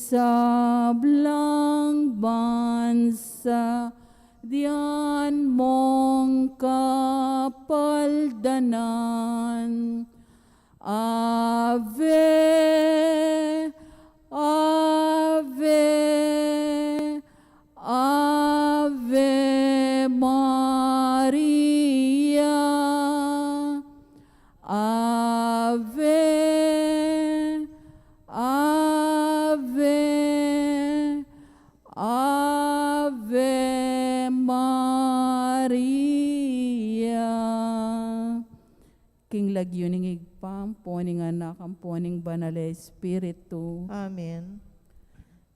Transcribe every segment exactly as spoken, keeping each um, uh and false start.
Sablang bansa, dian mong kapaldanan. Ave, Ave, Ave Maria. Ave, Ave, Ave Maria. King lagyu ning Ibpa, ampo ning Anak, ampo ning Banal a Espiritu. Amen.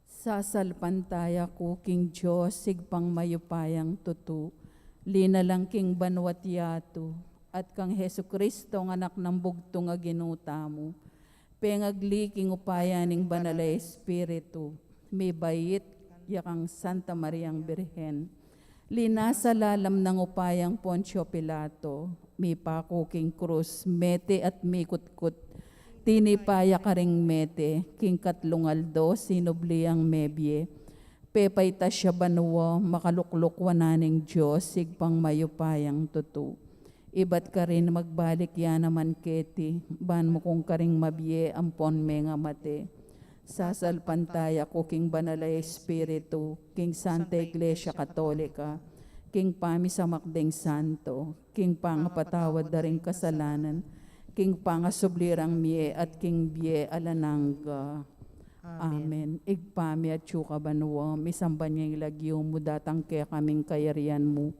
Sasalpantaya ku king Dios, Ibpang mayupayang tutu, linalang king banua't yatu, at kang Jesucristo, ang Anak nang bugtung a Ginu tamu, pengagli king upaya ning Banal a Espiritu, mibait ya kang Santa Mariang Birhen, linasa lalam nang upayang Poncio Pilato, mipaku king krus, mete at mikutkut, tinipa ya karing mete, king katlung aldo sinubli yang mebie, pepaitas ya banua, makalukluk wanan ning Dios, Ibpang mayupayang tutu. Ibat karin magbalik ya naman keti, ban mukung karing mabie ampon mengamate. Sasalpantaya ku king Banal a Espiritu, king Santa Iglesia Katolika, king pamisamak ding santo, king pangapatawad da ring kasalanan, king pangasubli rang mie at king bie alang angga. Amen. Amen. Ibpa mi, atsu ka banua, misamban ya ing lagyu mu, datang kekami ing kayarian mu,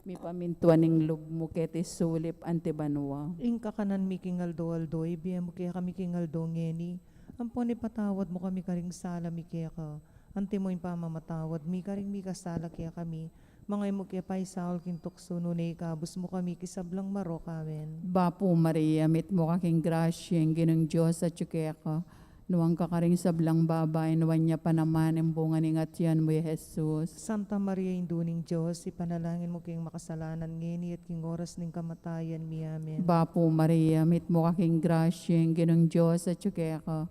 mipamintuan ing lub mu keti sulip anti banua. Ing kakanan mi king aldo-aldo, ibie mu kekami king aldo ngeni, ampon ipatawad mu kami karing sala mi keka, antimo ing pamamatawad mi karing mikasala kekami, manga e mu ke paisaul king tuksu, nune ikabus mu kami king sablang marok. Amen. Bapu Maria, mitmu ka king grasya, ing Ginung Dios atyu keka, nuan ka karing sablang babai, nuan ya pa naman ing bunga ning atian mu, i Jesus. Santa Maria, Indu ning Dios, ipanalangin mu keng makasalanan, ngeni at king oras ning kamatayan mi. Amen. Bapu Maria, mitmu ka king grasya, ing Ginung Dios atyu keka,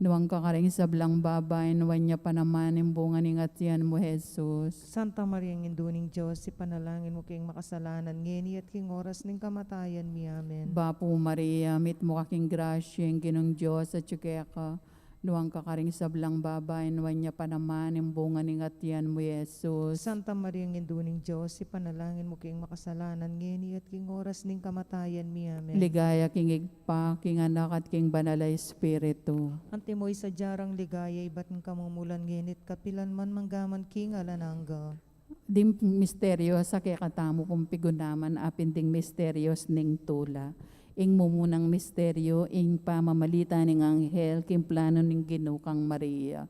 nuan ka karing sablang babai, nuan ya pa naman ing bunga ning atian mu, Jesus. Santa Maria, Indu ning Dios, ipanalangin mu keng makasalanan, ngeni at king oras ning kamatayan mi. Amen. Bapu Maria, mitmu ka king grasya, ing Ginung Dios atyu keka, nuan ka karing sablang babai, nuan ya pa naman ing bunga ning atian mu, Jesus. Santa Maria, Indu ning Dios, ipanalangin mu keng makasalanan, ngeni at king oras ning kamatayan mi. Amen. Ligaya king Ibpa, king Anak, at king Banal a Espiritu. Antimo ing sadya rang ligaya, ibat king kamumulan, ngeni at kapilan man, mangga man king alang angga. Ding misteryos a kekatamu pung pigunaman, apin ding misteryos ning tula. Ing mumunang misteryo, ing pamamalita ning anghel king planu ning Ginu kang Maria.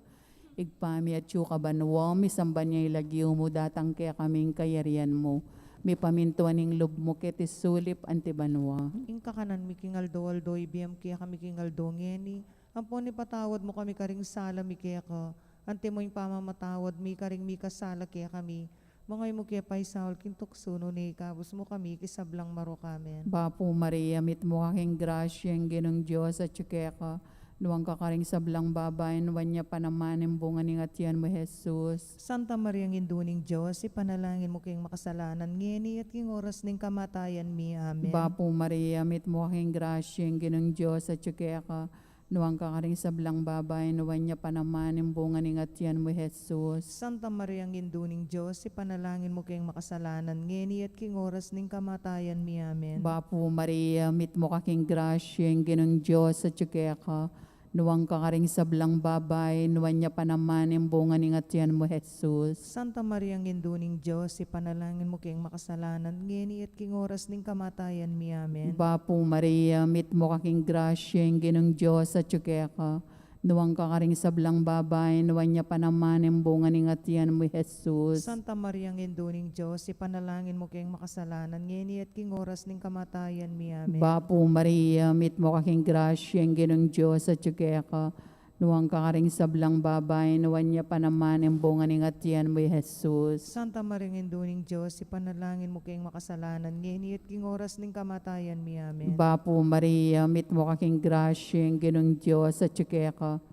Ibpa mi atyu ka banua, misamban ya ing lagyu mu, datang kekami ing kayarian mu, mipamintuan ing lub mu keti sulip anti banua. Ing kakanan mi king aldo-aldo, ibie mu kekami king aldo ngeni, ampon ipatawad mu kami karing sala mi keka, antimo ing pamamatawad mi karing mikasala kekami, manga e mu ke paisaul king tuksu, nune ikabus mu kami king sablang marok. Amen. Bapu Maria, mitmu ka king grasya, ing Ginung Dios atyu keka, nuan ka karing sablang babai, nuan ya pa naman ing bunga ning atian mu, Jesus. Santa Maria, Indu ning Dios, ipanalangin mu keng makasalanan, ngeni at king oras ning kamatayan mi. Amen. Bapu Maria, mitmu ka king grasya, ing Ginung Dios atyu keka, nuan ka karing sablang babai, nuan ya pa naman ing bunga ning atian mu, Jesus. Santa Maria, Indu ning Dios, ipanalangin mu keng makasalanan, ngeni at king oras ning kamatayan mi. Amen. Bapu Maria, mitmu ka king grasya, ing Ginung Dios atyu keka, nuan ka karing sablang babai, nuan ya pa naman ing bunga ning atian mu, Jesus. Santa Maria, Indu ning Dios, ipanalangin mu keng makasalanan, ngeni at king oras ning kamatayan mi. Amen. Bapu Maria, mitmu ka king grasya, ing Ginung Dios atyu keka, nuan ka karing sablang babai, nuan ya pa naman ing bunga ning atian mu, Jesus. Santa Maria, Indu ning Dios, ipanalangin mu keng makasalanan, ngeni at king oras ning kamatayan mi. Amen. Bapu Maria, mitmu ka king grasya, ing Ginung Dios atyu keka, nuan ka karing sablang babai, nuan ya pa naman ing bunga ning atian mu, i Jesus. Santa Maria, Indu ning Dios, ipanalangin mu keng makasalanan, ngeni at king oras ning kamatayan mi. Amen. Bapu Maria, mitmu ka king grasya, ing Ginung Dios atyu keka,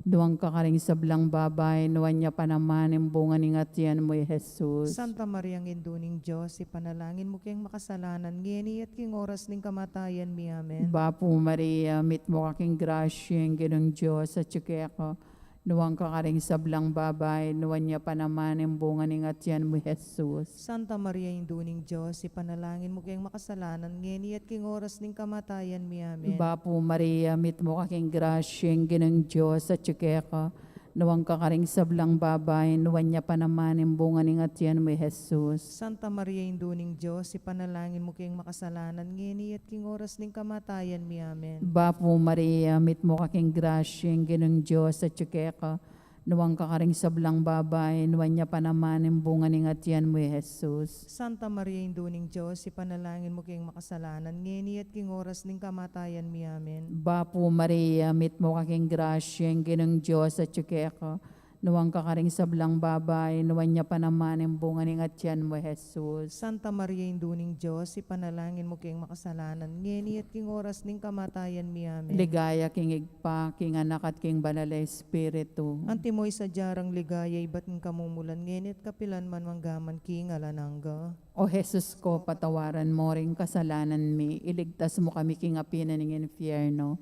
Nuan ka karing sablang babai, nuan ya pa naman ing bunga ning atian mu, i Jesus. Santa Maria, Indu ning Dios, ipanalangin mu keng makasalanan, ngeni at king oras ning kamatayan mi. Amen. Bapu Maria, mitmu ka king grasya, ing Ginung Dios atyu keka. Nuan ka karing sablang babai, nuan ya pa naman ing bunga ning atian mu, i Jesus. Santa Maria, Indu ning Dios, ipanalangin mu keng makasalanan, ngeni at king oras ning kamatayan mi. Amen. Bapu Maria, mitmu ka king grasya, ing Ginung Dios atyu keka. Nuan ka karing sablang babai, nuan ya pa naman ing bunga ning atian mu, i Jesus. Santa Maria, Indu ning Dios, ipanalangin mu keng makasalanan, ngeni at king oras ning kamatayan mi. Amen. Bapu Maria, mitmu ka king grasya, ing Ginung Dios atyu keka. Nuan ka karing sablang babai, nuan ya pa naman ing bunga ning atian mu, i Jesus. Santa Maria, Indu ning Dios, ipanalangin mu keng makasalanan, ngeni at king oras ning kamatayan mi. Amen. Bapu Maria, mitmu ka king grasya, ing Ginung Dios atyu keka. Nuan ka karing sablang babai, nuan ya pa naman ing bunga ning atian mu, i Jesus. Santa Maria, Indu ning Dios, ipanalangin mu keng makasalanan, ngeni at king oras ning kamatayan mi. Amen. Ligaya king Ibpa, king Anak, at king Banal a Espiritu. Antimo ing sadya rang ligaya ibat ning kamumulan, ngeni at kapilan man, mangga man king alang angga. O Jesus ko, patawaran mu ring kasalanan mi, iligtas mu kami king api na ning infierno.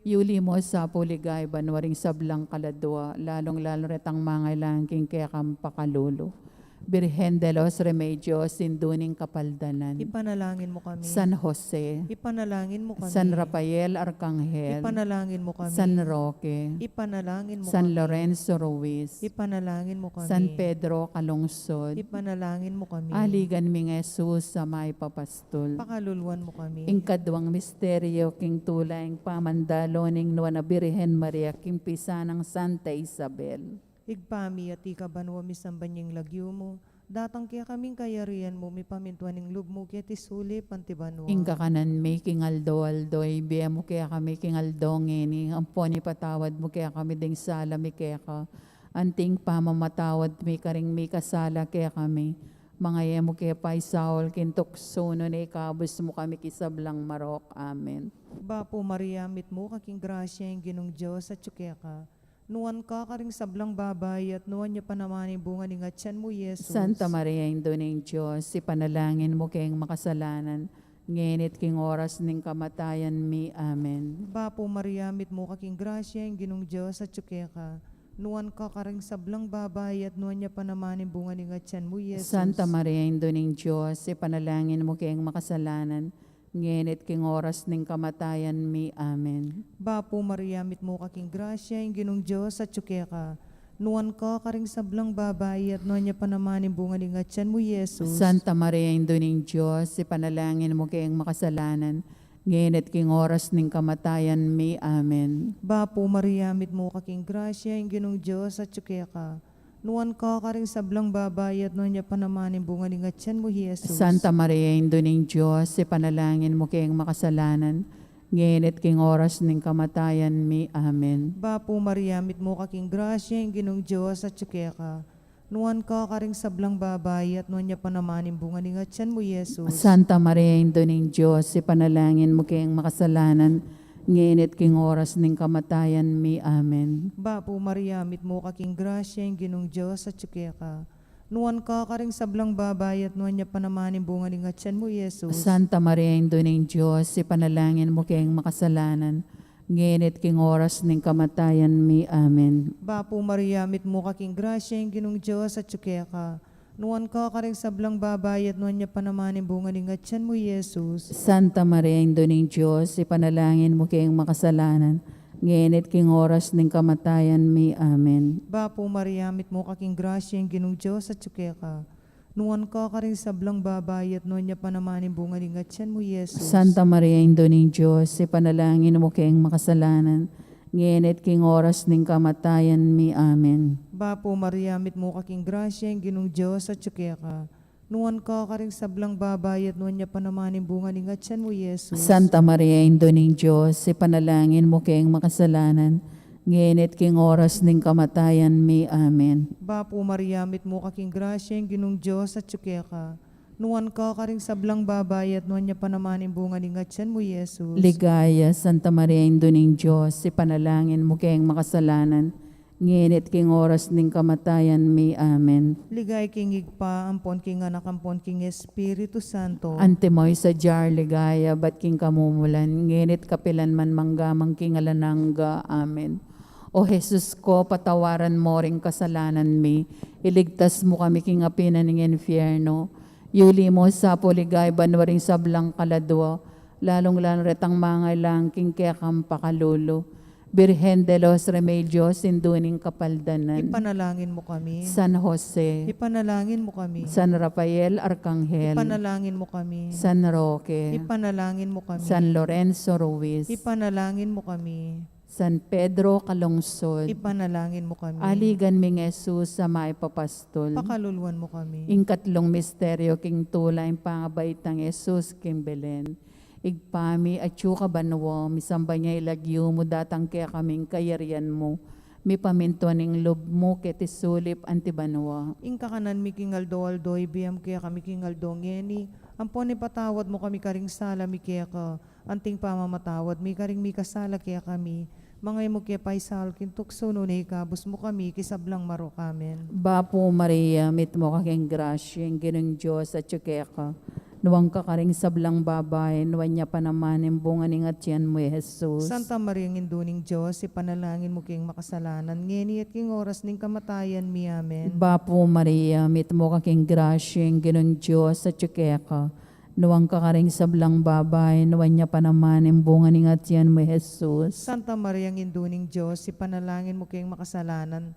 Yuli mu sa pu king banua ring sablang kaladua, lalung-lalu retang mangailangan king kekang pakalulu. Birhen de los Remedios, Indu ning Kapaldanan. Ipanalangin mu kami. San Jose. Ipanalangin mu kami. San Rafael Arcangel. Ipanalangin mu kami. San Roque. Ipanalangin mu kami. San Lorenzo Ruiz. Ipanalangin mu kami. San Pedro Calungsod. Ipanalangin mu kami. Aligan ming Jesus a mayupayang pastul. Pakaluluan mu kami. Ing kaduang misteryo king tula, ing pamandalo ning Nuan a Birhen Maria king pisan nang Santa Isabel. Ibpa mi, atiu ka banua, misamban ya ing lagyu mu, datang kekami ing kayarian mu, mipamintuan ing lub mu keti sulip anti banua. Ing kakanan mi king aldo-aldo ibie mu kekami king aldo ngeni, ampon ipatawad mu kekami ding sala mi keka, anti ing pamamatawad mi karing mikasala kekami. Manga e mu ke paisaul king tuksu, nune ikabus mu kami king sablang marok. Amen. Bapu Maria, mitmu ka king grasya, ing Ginung Dios atyu keka. Nuan ka karing sablang babai, at nuan ya pa naman ing bunga ning atian mu, i Jesus. Santa Maria, Indu ning Dios, ipanalangin mu keng makasalanan, ngeni at king oras ning kamatayan mi. Amen. Bapu Maria, mitmu ka king grasya, ing Ginung Dios atyu keka. Nuan ka karing sablang babai, at nuan ya pa naman ing bunga ning atian mu, i Jesus. Santa Maria, Indu ning Dios, ipanalangin mu keng makasalanan, ngeni at king oras ning kamatayan mi. Amen. Bapu Maria, mitmu ka king grasya, ing Ginung Dios atyu keka. Nuan ka karing sablang babai, at nuan ya pa naman ing bunga ning atian mu, i Jesus. Santa Maria, Indu ning Dios, ipanalangin mu keng makasalanan, ngeni at king oras ning kamatayan mi. Amen. Bapu Maria, mitmu ka king grasya, ing Ginung Dios atyu keka. Nuan ka karing sablang babai, at nuan ya pa naman ing bunga ning atian mu, i Jesus. Santa Maria, Indu ning Dios, ipanalangin mu keng makasalanan, ngeni at king oras ning kamatayan mi. Amen. Bapu Maria, mitmu ka king grasya, ing Ginung Dios atyu keka. Nuan ka karing sablang babai, at nuan ya pa naman ing bunga ning atian mu, i Jesus. Santa Maria, Indu ning Dios, ipanalangin mu keng makasalanan, ngeni at king oras ning kamatayan mi. Amen. Bapu Maria, mitmu ka king grasya, ing Ginung Dios atyu keka. Nuan ka karing sablang babai, at nuan ya pa naman ing bunga ning atian mu, i Jesus. Santa Maria, Indu ning Dios, ipanalangin mu keng makasalanan, ngeni at king oras ning kamatayan mi. Amen. Bapu Maria, mitmu ka king grasya, ing Ginung Dios atyu keka. Nuan ka karing sablang babai, at nuan ya pa naman ing bunga ning atian mu, i Jesus. Santa Maria, Indu ning Dios, ipanalangin mu keng makasalanan, ngeni at king oras ning kamatayan mi. Amen. Bapu Maria, mitmu ka king grasya, ing Ginung Dios atyu keka. Nuan ka karing sablang babai, at nuan ya pa naman ing bunga ning atian mu, i Jesus. Santa Maria, Indu ning Dios, ipanalangin mu keng makasalanan, ngeni at king oras ning kamatayan mi. Amen. Bapu Maria, mitmu ka king grasya, ing Ginung Dios atyu keka. Nuan ka karing sablang babai, at nuan ya pa naman ing bunga ning atian mu, i Jesus. Santa Maria, Indu ning Dios, ipanalangin mu keng makasalanan, ngeni at king oras ning kamatayan mi. Amen. Bapu Maria, mitmu ka king grasya, ing Ginung Dios atyu keka. Nuan ka karing sablang babai, at nuan ya pa naman ing bunga ning atian mu, i Jesus. Ligaya, Santa Maria, Indu ning Dios, ipanalangin mu keng makasalanan, Ngeni at king oras ning kamatayan mi. Amen. Ligaya king Ibpa, ampon king Anak, ampon king Espiritu Santo. Antimo ing sadya a ligaya, ibat king kamumulan, ngeni at kapilan man, mangga man king alang angga. Amen. O Jesus ko, patawaran mo ring kasalanan mi, iligtas mu kami king api na ning infierno, yuli mu sa pu king ligaya banua ring sablang kaladua, lalung-lalu retang mangailangan king kekang pakalulu. Birhen de los Remedios, Indu ning Kapaldanan. Ipanalangin mu kami. San Jose. Ipanalangin mu kami. San Rafael Arkanghel. Ipanalangin mu kami. San Roque. Ipanalangin mu kami. San Lorenzo Ruiz. Ipanalangin mu kami. San Pedro Calungsod. Ipanalangin mu kami. Aligan ming Jesus a maipapastul. Pakaluluan mu kami. Ing katlung misteryo king tula, ing pangabait nang Jesus king Belen. Ibpa mi, atsu ka banua, misamban ya ing lagyu mu, datang kekami ing kayarian mu, mipamintuan ing lub mu keti sulip anti banua. Ing kakanan mi king aldo-aldo ibie mu kekami king aldo ngeni, ampon ipatawad mu kami karing sala mi keka, anti ing pamamatawad mi karing mikasala kekami. Manga e mu ke paisaul king tuksu, nune ikabus mu kami king sablang marok. Amen. Bapu Maria, mitmu ka king grasya, ing Ginung Dios atyu keka. Nuan ka karing sablang babai, nuan ya pa naman ing bunga ning atian mu, i Jesus. Santa Maria, Indu ning Dios, ipanalangin mu keng makasalanan, ngeni at king oras ning kamatayan mi. Amen. Bapu Maria, mitmu ka king grasya, ing Ginung Dios atyu keka. Nuan ka karing sablang babai, nuan ya pa naman ing bunga ning atian mu, i Jesus. Santa Maria, Indu ning Dios, ipanalangin mu keng makasalanan,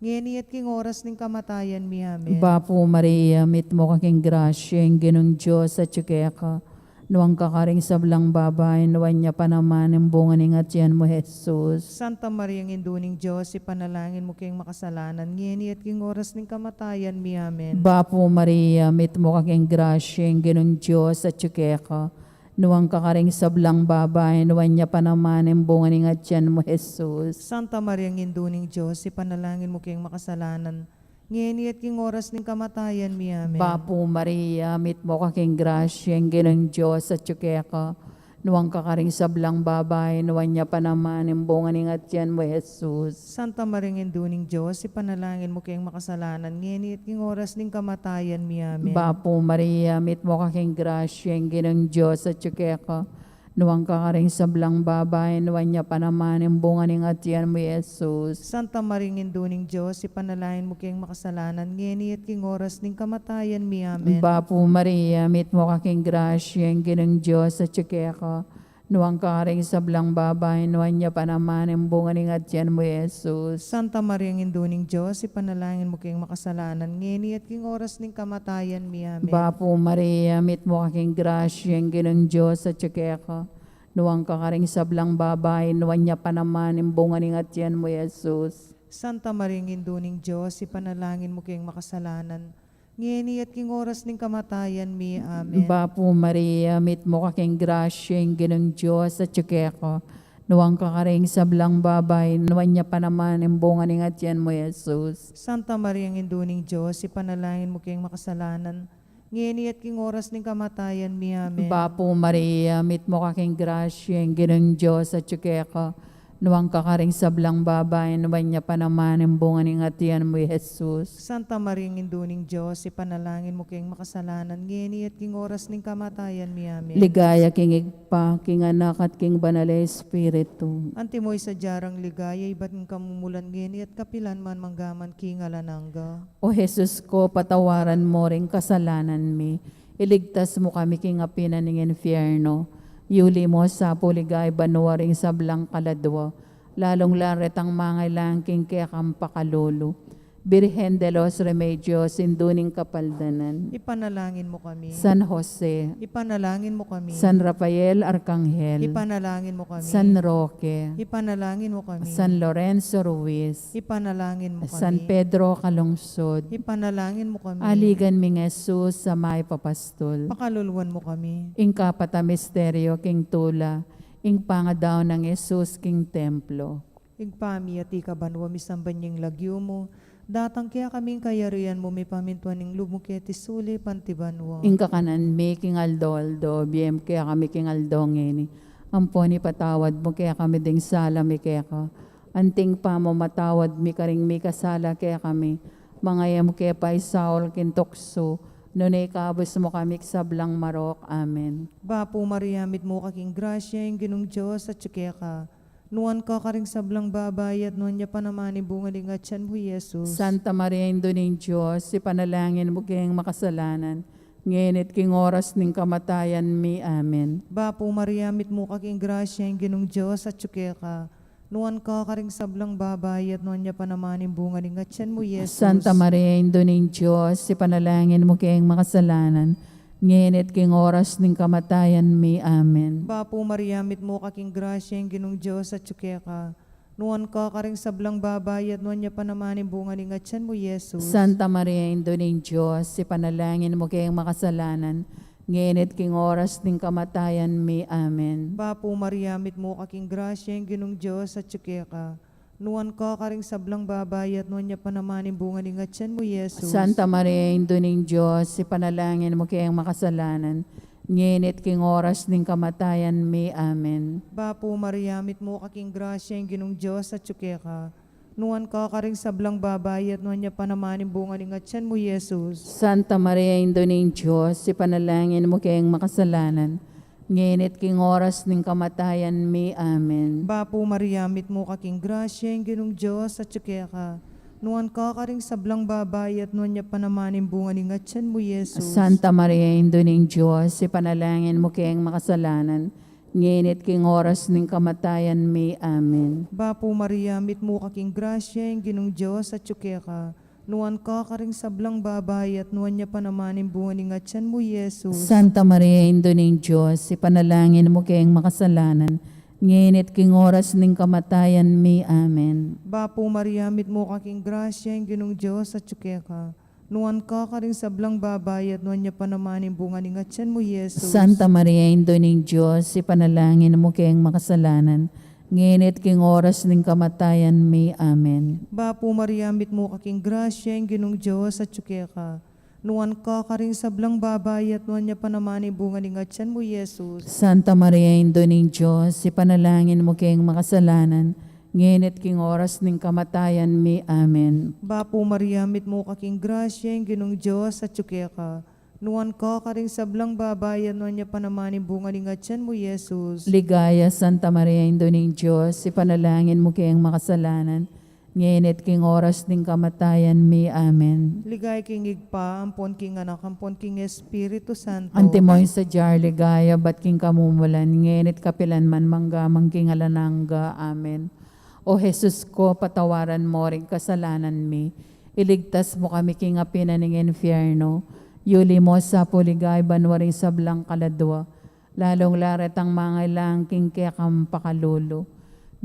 ngeni at king oras ning kamatayan mi. Amen. Bapu Maria, mitmu ka king grasya, ing Ginung Dios atyu keka. Nuan ka karing sablang babai, nuan ya pa naman ing bunga ning atian mu, i Jesus. Santa Maria, Indu ning Dios, ipanalangin mu keng makasalanan, ngeni at king oras ning kamatayan mi. Amen. Bapu Maria, mitmu ka king grasya, ing Ginung Dios atyu keka. Nuan ka karing sablang babai, nuan ya pa naman ing bunga ning atian mu, i Jesus. Santa Maria, Indu ning Dios, ipanalangin mu keng makasalanan, ngeni at king oras ning kamatayan mi. Amen. Bapu Maria, mitmu ka king grasya, ing Ginung Dios atyu keka. Nuan ka karing sablang babai, nuan ya pa naman ing bunga ning atian mu, i Jesus. Santa Maria, Indu ning Dios, ipanalangin mu keng makasalanan, ngeni at king oras ning kamatayan mi. Amen. Bapu Maria, mitmu ka king grasya, ing Ginung Dios atyu keka. Nuan ka karing sablang babai, nuan ya pa naman ing bunga ning atian mu, i Jesus. Santa Maria, Indu ning Dios, ipanalangin mu keng makasalanan, ngeni at king oras ning kamatayan mi. Amen. Bapu Maria, mitmu ka king grasya, ing Ginung Dios atyu keka. Nuan ka karing sablang babai, nuan ya pa naman ing bunga ning atian mu, i Jesus. Santa Maria, Indu ning Dios, ipanalangin mu keng makasalanan, ngeni at king oras ning kamatayan mi. Amen. Bapu Maria, mitmu ka king grasya, ing Ginung Dios atyu keka. Nuan ka karing sablang babai, nuan ya pa naman ing bunga ning atian mu, i Jesus. Santa Maria, Indu ning Dios, ipanalangin mu keng makasalanan, ngeni at king oras ning kamatayan mi. Amen. Bapu Maria, mitmu ka king grasya, ing Ginung Dios atyu keka. Nuan ka karing sablang babai, nuan ya pa naman ing bunga ning atian mu, i Jesus. Santa Maria, Indu ning Dios, ipanalangin mu keng makasalanan, ngeni at king oras ning kamatayan mi. Amen. Bapu Maria, mitmu ka king grasya, ing Ginung Dios atyu keka. Nuan ka karing sablang babai, nuan ya pa naman ing bunga ning atian mu, i Jesus. Santa Maria, Indu ning Dios, ipanalangin mu keng makasalanan, ngeni at king oras ning kamatayan mi. Amen. Ligaya king Ibpa, king Anak, at king Banal a Espiritu. Antimo ing sadya rang ligaya, ibat king kamumulan, ngeni at kapilan man, mangga man king alang angga. O Jesus ko, patawaran mo ring kasalanan mi, iligtas mu kami king api na ning infierno, yuli mu sa pu king ligaya banua ring sablang kaladua, lalung-lalu retang mangailangan king kekang pakalulu. Birhen de los Remedios, Indu ning Kapaldanan. Ipanalangin mu kami. San Jose. Ipanalangin mu kami. San Rafael Arkanghel. Ipanalangin mu kami. San Roque. Ipanalangin mu kami. San Lorenzo Ruiz. Ipanalangin mu kami. San Pedro Calungsod. Ipanalangin mu kami. Aligan ming Jesus a maipapastul. Pakaluluan mu kami. Ing kapat a misteryo king tula, ing pangadaun nang Jesus king templo. Ibpa mi, atiu ka banua, misamban ya ing lagyu mu, datang kekami ing kayarian mu, mipamintuan ing lub mu keti sulip anti banua. Ing kakanan mi king aldo-aldo, ibie mu kekami king aldo ngeni. Ampon ipatawad mu kekami ding sala mi keka, Anting pamamatawad mi karing mikasala kekami, manga e mu ke paisaul king tuksu, nune ikabus mu kami king sablang marok. Amen. Bapu Maria, mitmu ka king grasya, ing Ginung Dios atyu keka. Nuan ka karing sablang babai, at nuan ya pa naman ing bunga ning atyan mu, Jesus. Santa Maria, Indu ning Dios, ipanalangin mu keng makasalanan, ngeni at king oras ning kamatayan mi. Amen. Bapu Maria, mitmu ka king grasya, ing Ginung Dios atyu keka. Nuan ka karing sablang babai, at nuan ya pa naman ing bunga ning atyan mu, Jesus. Santa Maria, Indu ning Dios, ipanalangin mu keng makasalanan, ngeni at king oras ning kamatayan mi. Amen. Bapu Maria, mitmu ka king grasya, ing Ginung Dios atyu keka. Nuan ka karing sablang babai, at nuan ya pa naman ing bunga ning atyan mu, Jesus. Santa Maria, Indu ning Dios, ipanalangin mu keng makasalanan, ngeni at king oras ning kamatayan mi. Amen. Bapu Maria, mitmu ka king grasya, ing Ginung Dios atyu keka. Nuan ka karing sablang babai, at nuan ya pa naman ing bunga ning atyan mu, Jesus. Santa Maria, Indu ning Dios, ipanalangin mu keng makasalanan, ngeni at king oras ning kamatayan mi. Amen. Bapu Maria, mitmu ka king grasya, ing Ginung Dios atyu keka. Nuan ka karing sablang babai, at nuan ya pa naman ing bunga ning atyan mu, Jesus. Santa Maria, Indu ning Dios, ipanalangin mu keng makasalanan, ngeni at king oras ning kamatayan mi. Amen. Bapu Maria, mitmu ka king grasya, ing Ginung Dios atyu keka. Nuan ka karing sablang babai, at nuan ya pa naman ing bunga ning atyan mu, Jesus. Santa Maria, Indu ning Dios, ipanalangin mu keng makasalanan, ngeni at king oras ning kamatayan mi. Amen. Bapu Maria, mitmu ka king grasya, ing Ginung Dios atyu keka. Nuan ka karing sablang babai, at nuan ya pa naman ing bunga ning atyan mu, Jesus. Santa Maria, Indu ning Dios, ipanalangin mu keng makasalanan, ngeni at king oras ning kamatayan mi. Amen. Bapu Maria, mitmu ka king grasya, ing Ginung Dios atyu keka. Nuan ka karing sablang babai, at nuan ya pa naman ing bunga ning atyan mu, Jesus. Santa Maria, Indu ning Dios, ipanalangin mu keng makasalanan, ngeni at king oras ning kamatayan mi. Amen. Bapu Maria, mitmu ka king grasya, ing Ginung Dios atyu keka. Nuan ka karing sablang babai, at nuan ya pa naman ing bunga ning atyan mu, Jesus. Santa Maria, Indu ning Dios, ipanalangin mu keng makasalanan, ngeni at king oras ning kamatayan mi. Amen. Bapu Maria, mitmu ka king grasya, ing Ginung Dios atyu keka. Nuan ka karing sablang babai, at nuan ya pa naman ing bunga ning atyan mu, Jesus. Ligaya, Santa Maria, Indu ning Dios, ipanalangin mu keng makasalanan, ngeni at king oras ning kamatayan mi. Amen. Ligaya king Ibpa, ampon king Anak, ampon king Espiritu Santo. Antimo ing sadya ring ligaya, ibat king kamumulan, ngeni at kapilan man, mangga man king alang angga. Amen. O Jesus ko, patawaran mo ring kasalanan mi, iligtas mu kami king api na ning infierno, yuli mo sa pu ing ligaya banua ring sablang kaladua, lalung-lalu retang mangailangan king kekang pakalulu.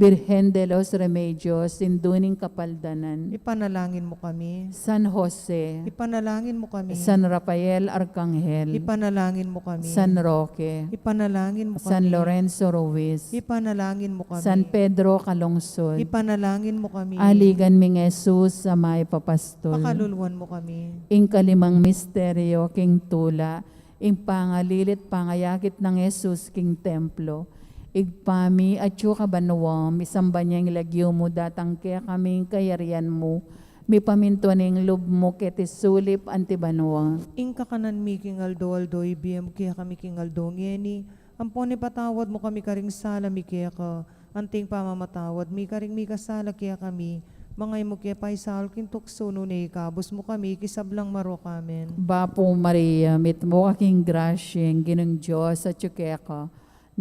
Birhen de los Remedios, Indu ning Kapaldanan, ipanalangin mu kami. San Jose, ipanalangin mu kami. San Rafael Arkanghel, ipanalangin mu kami. San Roque, ipanalangin mu kami. San Lorenzo Ruiz, ipanalangin mu kami. San Pedro Calungsod, ipanalangin mu kami. Aligan ming Jesus a mayap a pastul, pakaluluan mu kami. Ing kalimang misteryo king tula, ing pangalilit pangayakit nang Jesus king templo. Ibpa mi, atyu ka banua, misamban ya ing lagyu mu, datang kekami ing kayarian mu, mipamintuan ing lub mu keti sulip anti banua. Ing kakanan mi king aldo-aldo ibie mu kekami king aldo ngeni, ampon ipatawad mu kami karing sala mi keka, anting pamamatawad mi karing mikasala kekami, manga e mu ke paisaul king tuksu, nune ikabus mu kami king sablang marok. Amen. Bapu Maria, mitmu ka king grasya, ing Ginung Dios atyu keka.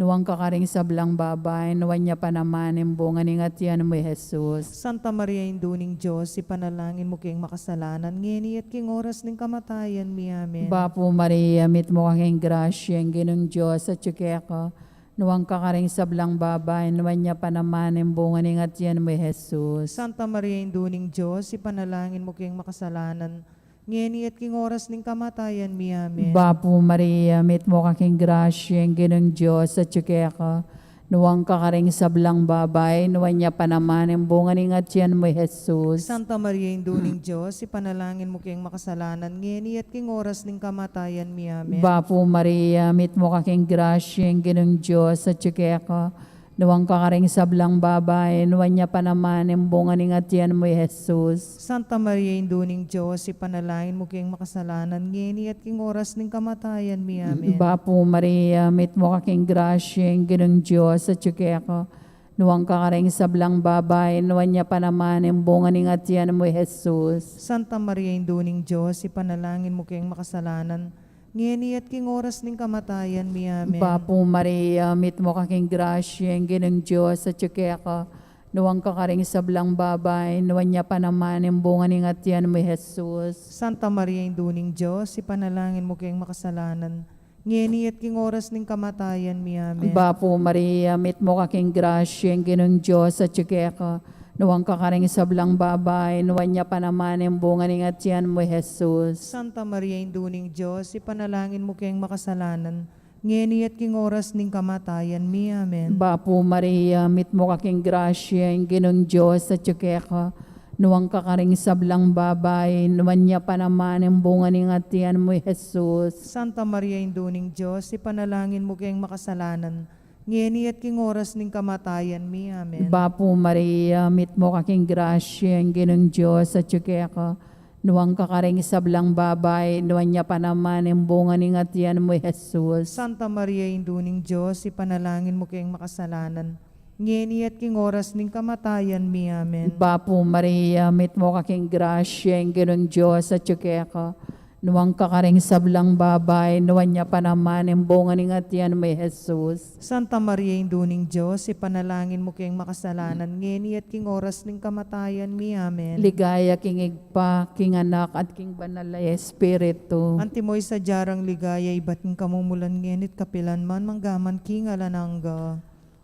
Nuan ka karing sablang babai, nuan ya pa naman ing bunga ning atian mu, i Jesus. Santa Maria, Indu ning Dios, ipanalangin mu keng makasalanan, ngeni at king oras ning kamatayan mi. Amen. Bapu Maria, mitmu ka king grasya, ing Ginung Dios atyu keka. Nuan ka karing sablang babai, nuan ya pa naman ing bunga ning atian mu, i Jesus. Santa Maria, Indu ning Dios, ipanalangin mu keng makasalanan, ngeni at king oras ning kamatayan mi. Amen. Bapu Maria, mitmu ka king grasya, ing Ginung Dios atyu keka. Nuan ka karing sablang babai, nuan ya pa naman ing bunga ning atian mu, i Jesus. Santa Maria, Indu ning Dios, ipanalangin mu keng makasalanan, ngeni at king oras ning kamatayan mi. Amen. Bapu Maria, mitmu ka king grasya, ing Ginung Dios atyu keka. Nuan ka karing sablang babai, nuan ya pa naman ing bunga ning atian mu, i Jesus. Santa Maria, Indu ning Dios, ipanalangin mu keng makasalanan, ngeni at king oras ning kamatayan mi. Amen. Bapu Maria, mitmu ka king grasya, ing Ginung Dios atyu keka. Nuan ka karing sablang babai, nuan ya pa naman ing bunga ning atian mu, i Jesus. Santa Maria, Indu ning Dios, ipanalangin mu keng makasalanan, ngeni at king oras ning kamatayan mi. Amen. Bapu Maria, mitmu ka king grasya, ing Ginung Dios atyu keka. Nuan ka karing sablang babai, nuan ya pa naman ing bunga ning atian mu, i Jesus. Santa Maria, Indu ning Dios, ipanalangin mu keng makasalanan, ngeni at king oras ning kamatayan mi. Amen. Bapu Maria, mitmu ka king grasya, ing Ginung Dios atyu keka. Nuan ka karing sablang babai, nuan ya pa naman ing bunga ning atian mu, i Jesus. Santa Maria, Indu ning Dios, ipanalangin mu keng makasalanan, ngeni at king oras ning kamatayan mi. Amen. Bapu Maria, mitmu ka king grasya, ing Ginung Dios atyu keka. Nuan ka karing sablang babai, nuan ya pa naman ing bunga ning atian mu, i Jesus. Santa Maria, Indu ning Dios, ipanalangin mu keng makasalanan, ngeni at king oras ning kamatayan mi. Amen. Bapu Maria, mitmu ka king grasya, ing Ginung Dios atyu keka. Nuan ka karing sablang babai, nuan ya pa naman ing bunga ning atian mu, i Jesus. Santa Maria, Indu ning Dios, ipanalangin mu keng makasalanan, ngeni at king oras ning kamatayan mi. Amen. Bapu Maria, mitmu ka king grasya, ing Ginung Dios atyu keka. Nuan ka karing sablang babai, nuan ya pa naman ing bunga ning atian mu, i Jesus. Santa Maria, Indu ning Dios, ipanalangin mu keng makasalanan, ngeni at king oras ning kamatayan mi. Amen. Ligaya king Ibpa, king Anak, at king Banal a Espiritu. Antimo ing sadya rang ligaya ibat king kamumulan, ngeni at kapilan man, mangga man king alang angga.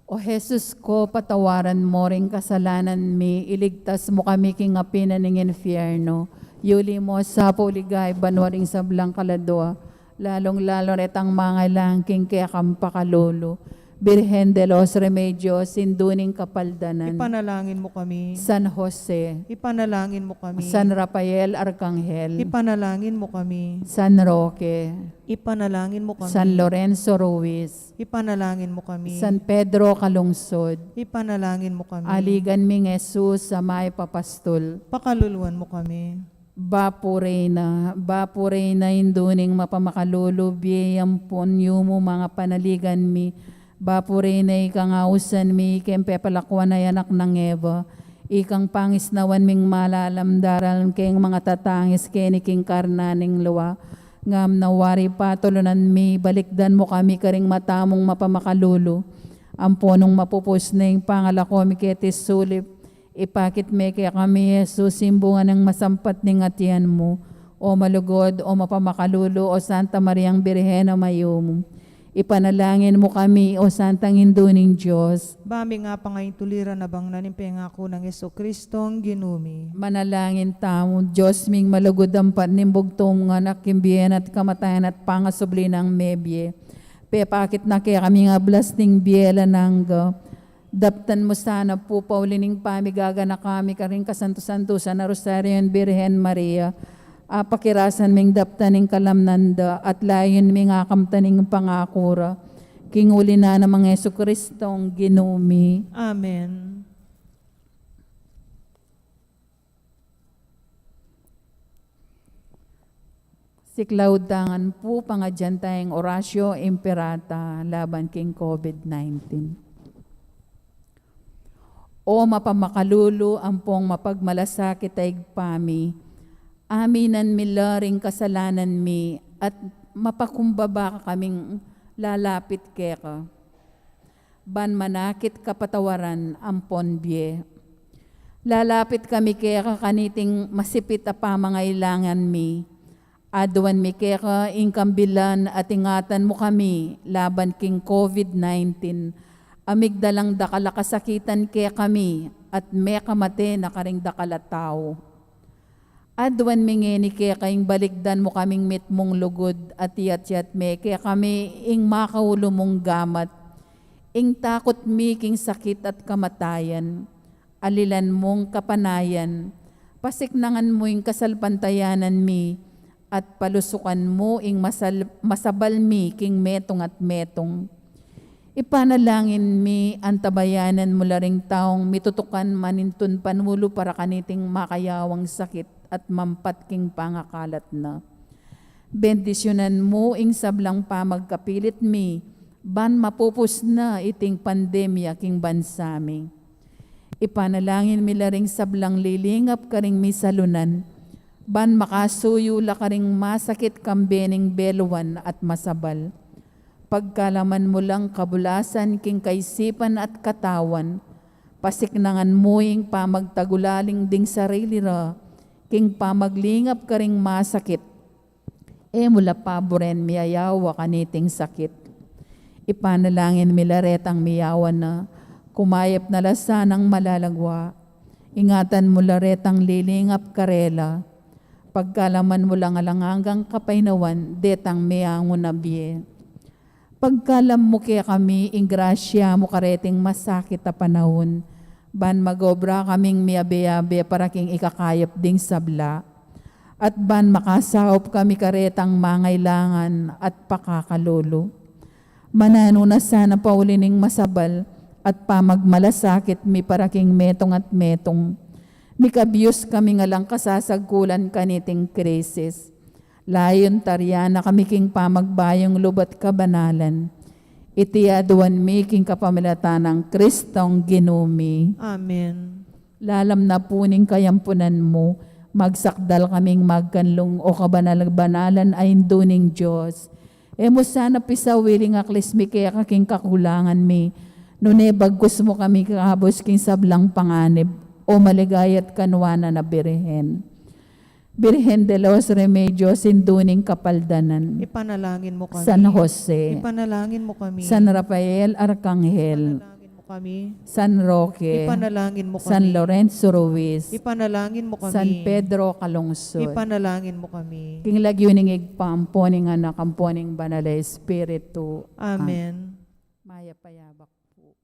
O Jesus ko, patawaran mo ring kasalanan mi, iligtas mo kami king api na ning infierno, yuli mo sa pu king ligaya banua ring sablang kaladua, lalung-lalu na itang mangailangan king kekang pakalulu. Birhen de los Remedios, Indu ning Kapaldanan. Ipanalangin mo kami. San Jose. Ipanalangin mo kami. San Rafael Arkanghel. Ipanalangin mo kami. San Roque. Ipanalangin mo kami. San Lorenzo Ruiz. Ipanalangin mo kami. San Pedro Calungsod. Ipanalangin mo kami. Aligan ming Jesus a mayap a pastul. Pakaluluan mo kami. Bapu Reyna, Bapu Reyna, Indu ning mapamakalulu, bie ampon yumu, manga panaligan mi. Bapu Reyna, ikang ausan mi, ikeng pepalakuan a anak nang Eva, ikang pangisnawan ming malalam, daralan keng manga tatangis keni king karna ning lua. Ngam na wari patulunan mi, balikdan mu kami karing mata mung mapamakalulu. Ampo nung mapupus na ing pangalako mi keti sulip, ipakit me kekami i Jesus, ing bunga nang masampat ning atian mu. O malugud, o mapamakalulu, o Santa Mariang Birhen a mayumu. Ipanalangin mu kami, o Santang Indu ning Dios. Ba mi nga pangaintuliran abang na ning pengaku nang Jesucristo, Ginu mi. Manalangin tamu. Dios ming malugud, ampat ning bugtung anak, king bie na at kamatayan at pangasubli nang mebie, pepakit na kekami ing ablas ning bie alang angga. Daptan mu sana pu pauli ning pamigaganaka mi karing kasantu-santusan a Rosario ning Birhen Maria. Apakirasan ming daptan ing kalamnan da at layun ming akamtan ing pangaku ra. King uli na nang Jesucristong Ginu mi. Amen. Siklaud tangan pu, pangadyan taya ing Oratio Imperata laban king COVID nineteen. O mapamakalulu ampong mapagmalasakit a Ibpa mi, aminan mi la ring kasalanan mi at mapakumbaba kaming lalapit keka ban manakit kapatawaran ampon bie. Lalapit kami keka kaniting masipit a pamangailangan mi. Aduan mi keka ing kambilan at ingatan mu kami laban king COVID nineteen, a migdalang dakal a kasakitan kekami at mekamate na karing dakal a tau. Aduan mi ngeni keka ing balikdan mu kaming mitmung lugud at iyatyat me kekami ing makaulu mung gamat, ing takut mi king sakit at kamatayan. Alilan mung kapanayan, pasiknangan mu ing kasalpantayanan mi, at palusukan mu ing masal-, masabal mi king metung at metung. Ipanalangin mi, antabayanan mu la ring taung mitutukan manintun panulu para kaniting makayawang sakit at mampat king pangakalat na. Bendisyunan mu ing sablang pamagkapilit mi, ban mapupus na iting pandemya king bansa mi. Ipanalangin mi la ring sablang lilingap karing misalunan, ban makasuyu la karing masakit kambe ning beluan at masabal. Pagkalaman mu lang kabulasan king kaisipan at katawan, pasiknangan mu ing pamagtagulaling ding sarili ra, king pamaglingap karing masakit. E mu la paburen miyayawa kaniting sakit. Ipanalangin mi la retang miyawa na, kumayap na la sanang malalagwa. Ingatan mu la retang lilingap karela. Pagkalaman mu lang alang anggang kapaynawan, detang miyangun a bie. Pagkalam mu kekami ing grasya mu kareting masakit a panaun, ban magobra kaming miyabe-yabe para king ikakayap ding sabla, at ban makasaup kami karetang mangailangan at pakakalulu. Mananu na sana pauli ning masabal at pamagmalasakit mi para king metung at metung. Mikabyus kami nga lang kasasagkulan kaniting krisis. Layun taryan na kami king pamagbayung lub at kabanalan. Iti aduan mi king kapamilatan nang Kristong Ginu mi. Amen. Lalam na pu ning kayampunan mu, magsakdal kaming magkanlung o kabanal-banalan a Indu ning Dios. E mu sana pisawili ing aklis mi keka king kakulangan mi, nune bagkus mu kami kabus king sablang panganib, o maligaya at kanuanan a Birhen. Birhen de los Remedios, Indu ning Kapaldanan. Ipanalangin mu kami. San Jose. Ipanalangin mu kami. San Rafael Arkanghel. Ipanalangin mu kami. San Roque. Ipanalangin mu kami. San Lorenzo Ruiz. Ipanalangin mu kami. San Pedro Calungsod. Ipanalangin mu kami. King lagyu ning Ibpa, ampo ning Anak, ampo ning Banal a Espiritu. Amen. Mayap a yabak pu.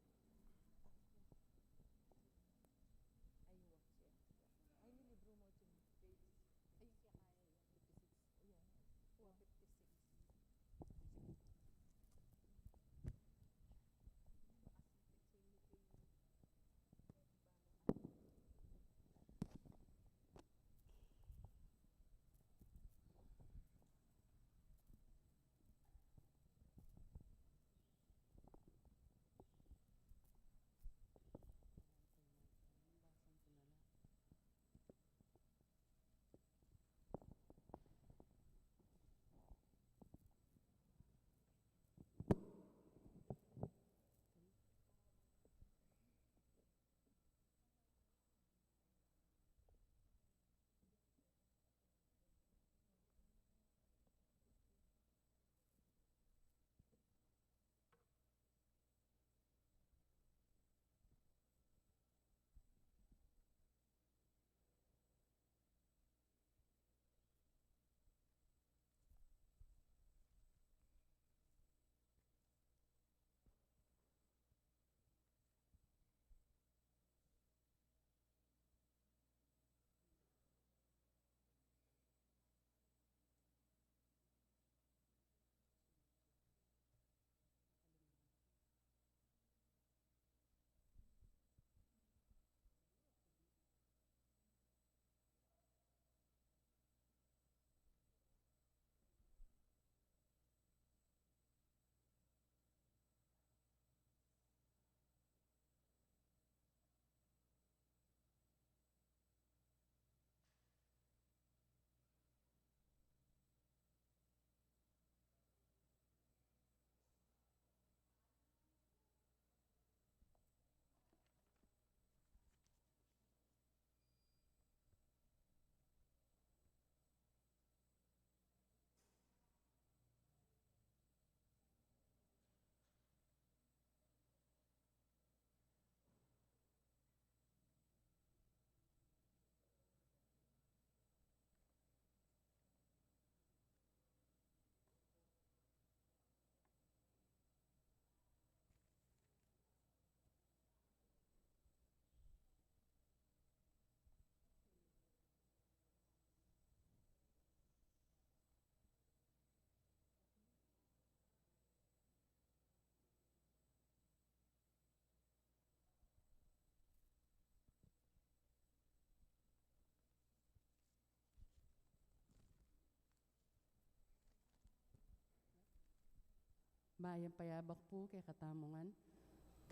Mayap a yabak pu kekatamu ngan.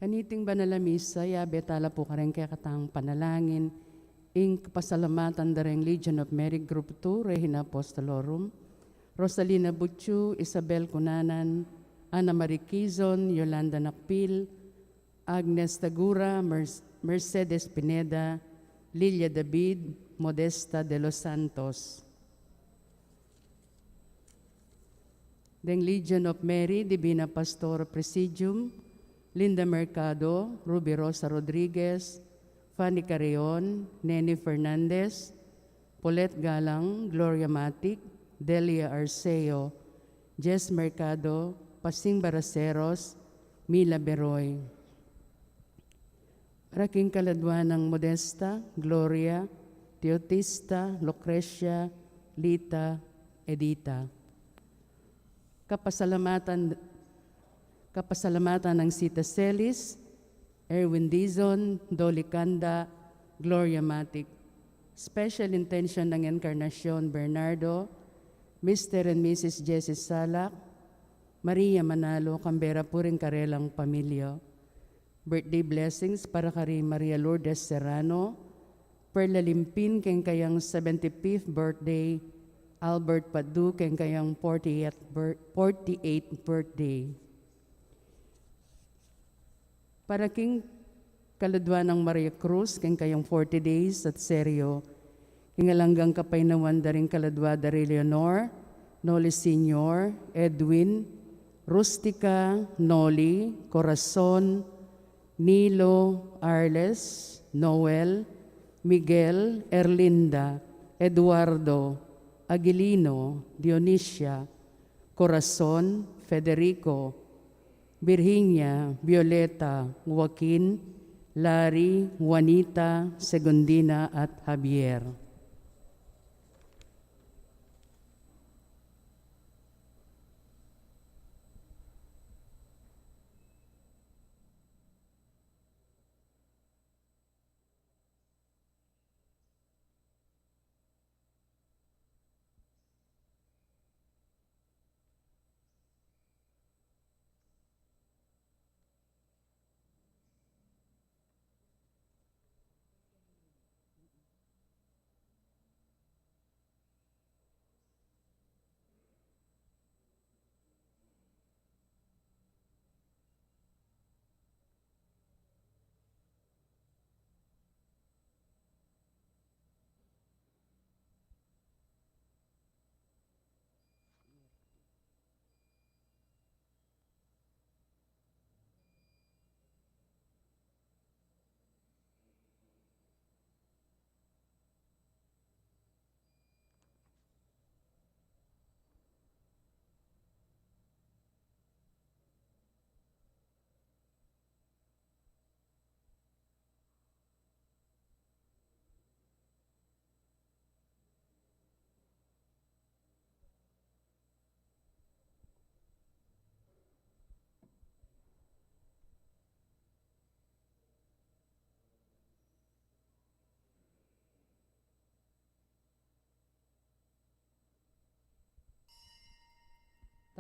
Kaniting banal a misa, yabe tala pu karing kekatang panalangin ing kapasalamatan da reng Legion of Merit Group two, Regina Apostolorum, Rosalina Butchu, Isabel Cunanan, Ana Marie Quizon, Yolanda Nakpil, Agnes Tagura, Merc-, Mercedes Pineda, Lilia David, Modesta de los Santos. Deng Legion of Mary, Divina Pastora Presidium, Linda Mercado, Ruby Rosa Rodriguez, Fanny Carreon, Neni Fernandez, Paulette Galang, Gloria Matic, Delia Arceo, Jess Mercado, Pasing Baraceros, Mila Beroy. Para king kaladwa nang Modesta, Gloria, Teotista, Lucrecia, Lita, Edita. Kapasalamatan, kapasalamatan nang Sita Celis, Erwin Dizon, Dolly Canda, Gloria Matic. Special intention nang Encarnacion Bernardo, Mister and Missus Jesse Salak, Maria Manalo, kambe ra pu ring karelang pamilya. Birthday blessings para kari Maria Lourdes Serrano, Perla Limpin keng kayang seventy-fifth birthday, Albert Padu keng kayang forty-eighth bir-, forty-eighth birthday. Para king kaladwa nang Maria Cruz keng kayang forty days at Sergio, king alang anggang kapaynawan da ring kaladwa da ri Leonor, Noli Senior, Edwin, Rustica, Noli, Corazon, Nilo, Arles, Noel, Miguel, Erlinda, Eduardo, Aguilino, Dionisia, Corazon, Federico, Virginia, Violeta, Joaquin, Larry, Juanita, Segundina, at Javier.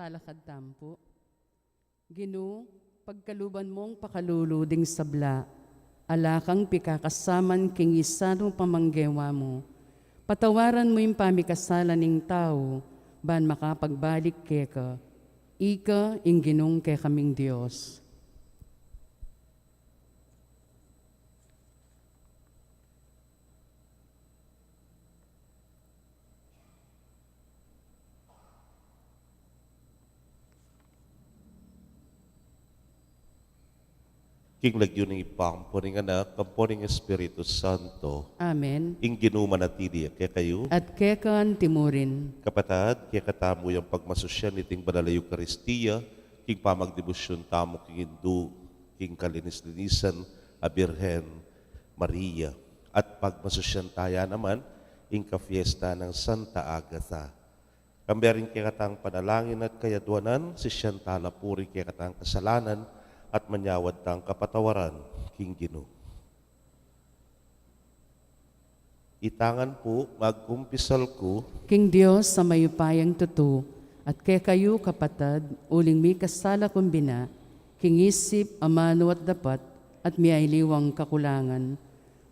Talakad tamu pu. Ginu, pagkaluban mung pakalulu ding sabla, ala kang pikakasaman king isanup a manggewa mu. Patawaran mu ing pamikasala ning tau, ban makapagbalik keka. Ika ing Ginung kekaming Dios. King lagyu ning Ibpa, ampo ning Anak, ampo ning Espiritu Santo. Amen. Ing Ginu manatili ya kekayu. At keka antimurin. Kapatad, kekatamu yang pagmasusyan iting banal a Eukaristia, king pamagdebosyon tamu king Indu, king kalinis-linisan a Birhen Maria. At pagmasusyan taya naman ing kafiesta nang Santa Agatha. Kambe ring kekatang panalangin at kayadwanan, sisian tala pu ring kekatang kasalanan at manyawad tang kapatawaran king Ginu. Itangan pu, magkumpisal ku king Dios a mayupayang tutu, At kekayu, kapatad, uling mikasala ku bina, king isip, amanu at dapat, at miyaliwang kakulangan.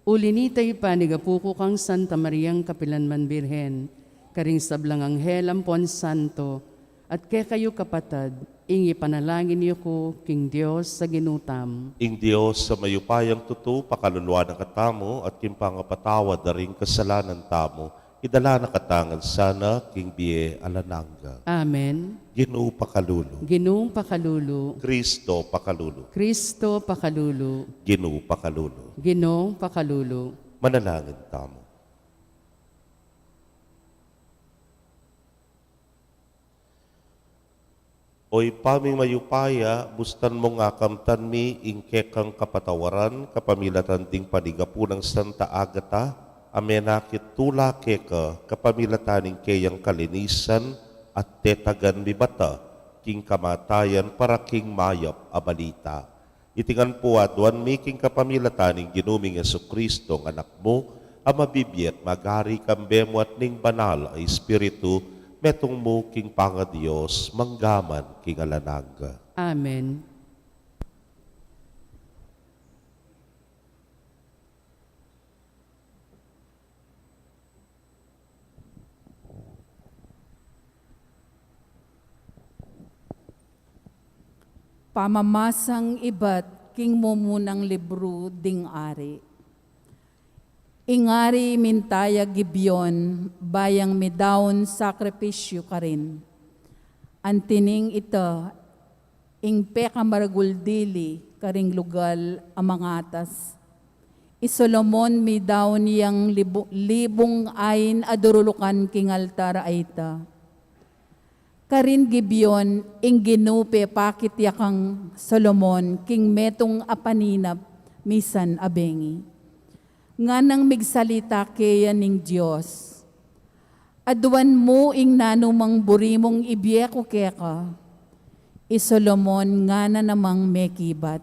Uli nita, ipanigapu ku kang Santa Mariang kapilanman Birhen, karing sablang anghel ampon santo, at kekayu, kapatad, ing ipanalangin yu ku king Dios a Ginu tamu. Ing Dios a mayupayang tutu, pakaluluan na katamu, at king pangapatawad da ring kasalanan tamu, idala na katamu ngan sana king bie alang angga. Amen. Ginu pakalulu. Ginu pakalulu. Kristo pakalulu. Kristo pakalulu. Ginu pakalulu. Ginu pakalulu. Manalangin tamu. O Ibpa ming mayupaya, bustan mung akamtan mi ing kekang kapatawaran kapamilatan ding panigapu nang Santa Agata, a menakit tula keka kapamilatan ning keyang kalinisan at tetagan mi bata king kamatayan para king mayap a balita. Iti ngan pu aduan mi king kapamilatan ning Ginu ming Jesucristo, ing Anak mu, a mabibie at magari kambe mu at ning Banal a Espiritu, metung mu king pangaDios, mangga man king alang angga. Amen. Pamamasang ibat king mumunang libru ding ari. Ing ari mintayag Gibeon, ba yang midaun sakripisyu karin. Antining ita ing pekamaragul dili karing lugal a mangatas. I Solomon midaun yang libu-, libung ain a durulukan king altar a ita. Karin Gibeon, ing Ginu pepakit ya kang Solomon king metung a paninap misan a bengi. Nganang migsalita keya ning Dios, "Aduan mu ing nanu mang buri mung ibie ku keka." I Solomon ngana namang mekibat,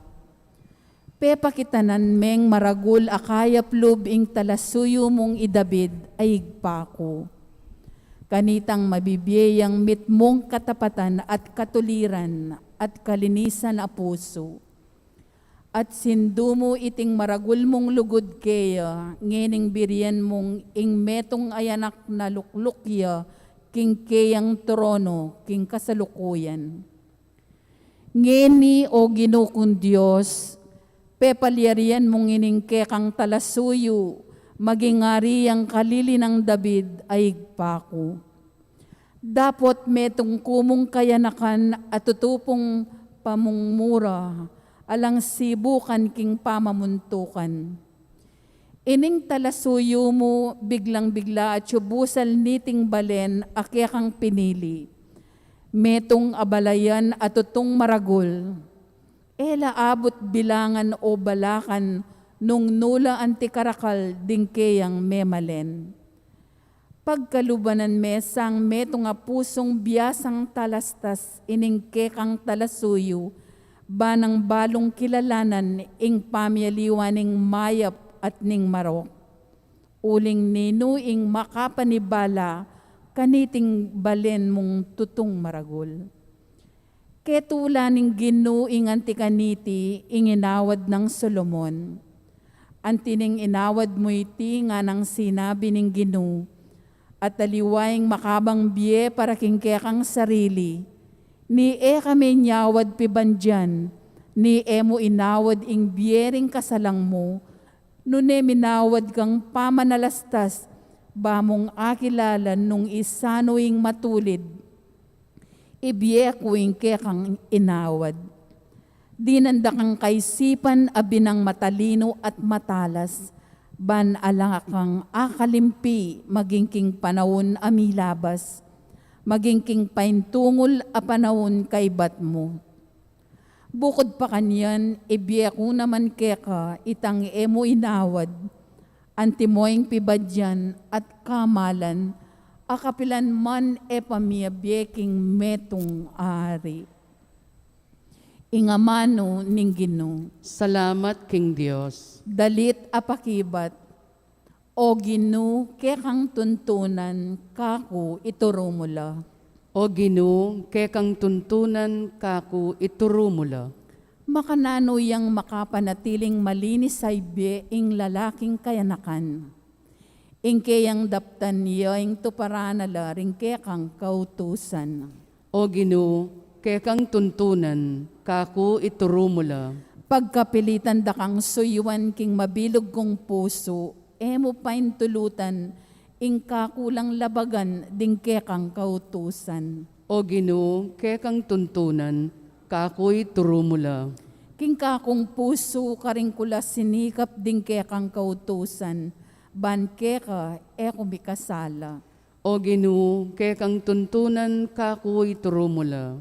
"Pepakitanan meng maragul a kayap lub ing talasuyu mung i David a ibpa ku. Kanitang mabibie yang mitmung katapatan at katuliran at kalinisan a pusu. At sindu mu iting maragul mung lugud keya, ngening birian mung ing metung a anak na lukluk ya king keyang trono king kasalukuyan. Ngeni, O Ginu kung Dios, pepalyarian mung ining kekang talasuyu maging ari yang kalili nang David a ibpa ku. Dapot metung ku mung kayanakan a tutu pung pamumura alang sibukan king pamamuntukan. Ining talasuyu mu biglang-bigla atyu busal niting balen a kekang pinili. Metung a balayan a tutung maragul. E la abut bilangan o balakan nung nu la anti karakal ding keyang memalen. Pagkalubanan me sang metung a pusung biasang talastas ining kekang talasuyu, ba nang balung kilalanan ing pamialiwa ning mayap at ning marok. Uling ninu ing makapanibala kaniting balen mung tutung maragul?" Ketula ning Ginu ing anti kaniti ing inawad nang Solomon. Anti ning inawad mu iti, nganang sinabi ning Ginu, at aliwa ing makabang bie para king kekang sarili, ni e ka minyawad pibandian, ni e mu inawad ing bie ring kasalang mu, nune minawad kang pamanalastas, ba mung akilala nung isanu ing matulid. Ibie ku ing kekang inawad. Dinan da kang kaisipan a binang matalinu at matalas, ban ala kang akalimpi maging king panaun a milabas, maging king paintungul a panaun kaibat mu. Bukud pa kanyan, ibie ku naman keka itang e mu inawad, antimo ing pibadian at kamalan, a kapilan man e pa miyabie king metung a ari. Ing amanu ning Ginu. Salamat king Dios. Dalit a pakibat. O Ginu, kekang tuntunan, kaku ituru mu la. O Ginu, kekang tuntunan kaku ituru mu la. Makananu yang makapanatiling malinis a ibie ing lalaking kayanakan? Ing keyang daptan ya ing tuparan na la ring kekang kautusan. O Ginu, kekang tuntunan kaku ituru mu la. Pagkapilitan da kang suyuan king mabilug kung pusu, e mu paintulutan ing kaku lang labagan ding kekang kautusan. O Ginu, kekang tuntunan kaku ituru mu la. King kakung pusu karin ku la sinikap ding kekang kautusan, ban keka e ku mikasala. O Ginu, kekang tuntunan kaku ituru mu la.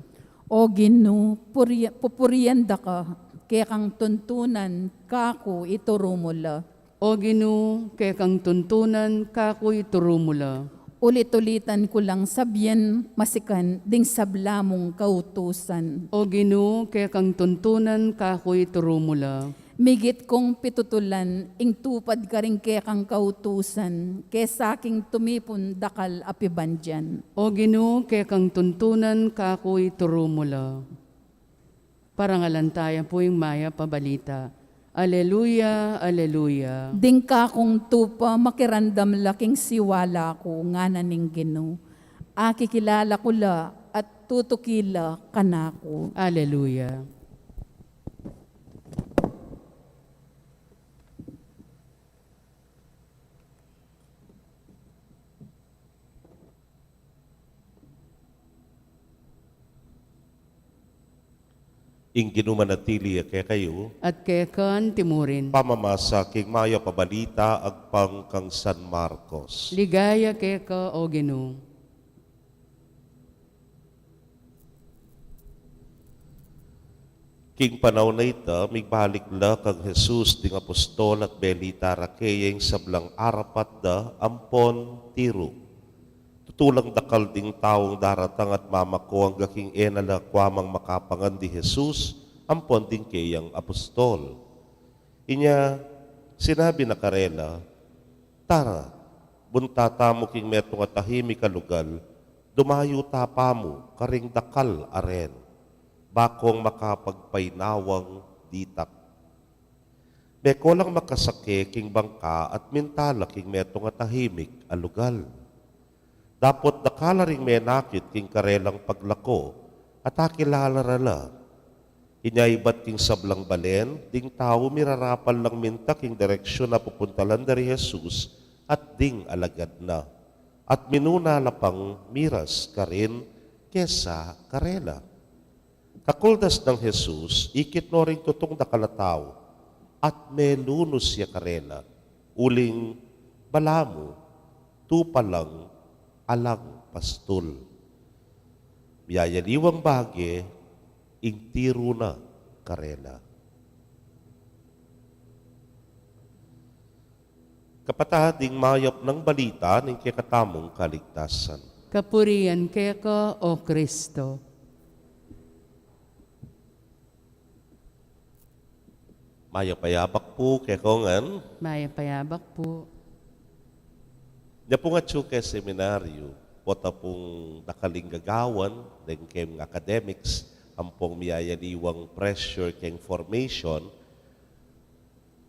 O Ginu, puri-, pupurian da ka, kekang tuntunan kaku ituru mu la. O Ginu, kekang tuntunan kaku ituru mu la. Ulit-ulitan ku lang sabian masikan ding sabla mung kautusan. O Ginu, kekang tuntunan kaku ituru mu la. Migit kung pitutulan ing tupad karing kekang kautusan, kesa king tumipun dakal a pibandian. O Ginu, kekang tuntunan kaku ituru mu la. Parangalan taya pu ing mayap a balita. Aleluya, aleluya. Ding kakung tupa makiramdam la king siwala ku, ngana ning Ginu. Akikilala ku la at tutuki la kanaku. Aleluya. Ing Ginu manatili ya kekayu. At keka antimurin. Pamamasa king mayap a balita agpang kang San Marcos. Ligaya keka, O Ginu. King panaun a ita, migbalik la kang Jesus ding apostol at belita ra keya ing sablang arapat da ampon tiru. Tutu lang dakal ding taung daratang at mamako angga king e na la kuamang makapangan di Jesus ampon ding keyang apostol. Inya sinabi na karela, "Tara, bunta tamu king metung a tahimik a lugal, dumayu ta pamu karing dakal a ren, bakong makapagpainawang ditak." Meko lang makasake king bangka at minta la king metung a tahimik a lugal. Dapot dakal la ring menakit king karelang paglako, at akilala ra la. Inya ibat king sablang balen, ding tau mirarapal lang minta king direksyun a pupuntalan da ri Jesus at ding alagad na. At minuna la pang miras karin kesa karela. Kakuldas nang Jesus, ikit no ring tutung dakal a tau, at melunus ya karela, uling, "Balamu, tupa lang alang pastul." Miyayaliwang bage, ing tiru na karela. Kapatad, ing mayap nang balita ning kekatamung kaligtasan. Kapurian keka, O Kristo. Mayap a yabak pu kekongan. Mayap a yabak pu. Nya pung atyu ke seminaryu, pota pung dakaling gagawan, deng keng academics, ampong miyayaliwang pressure keng formation,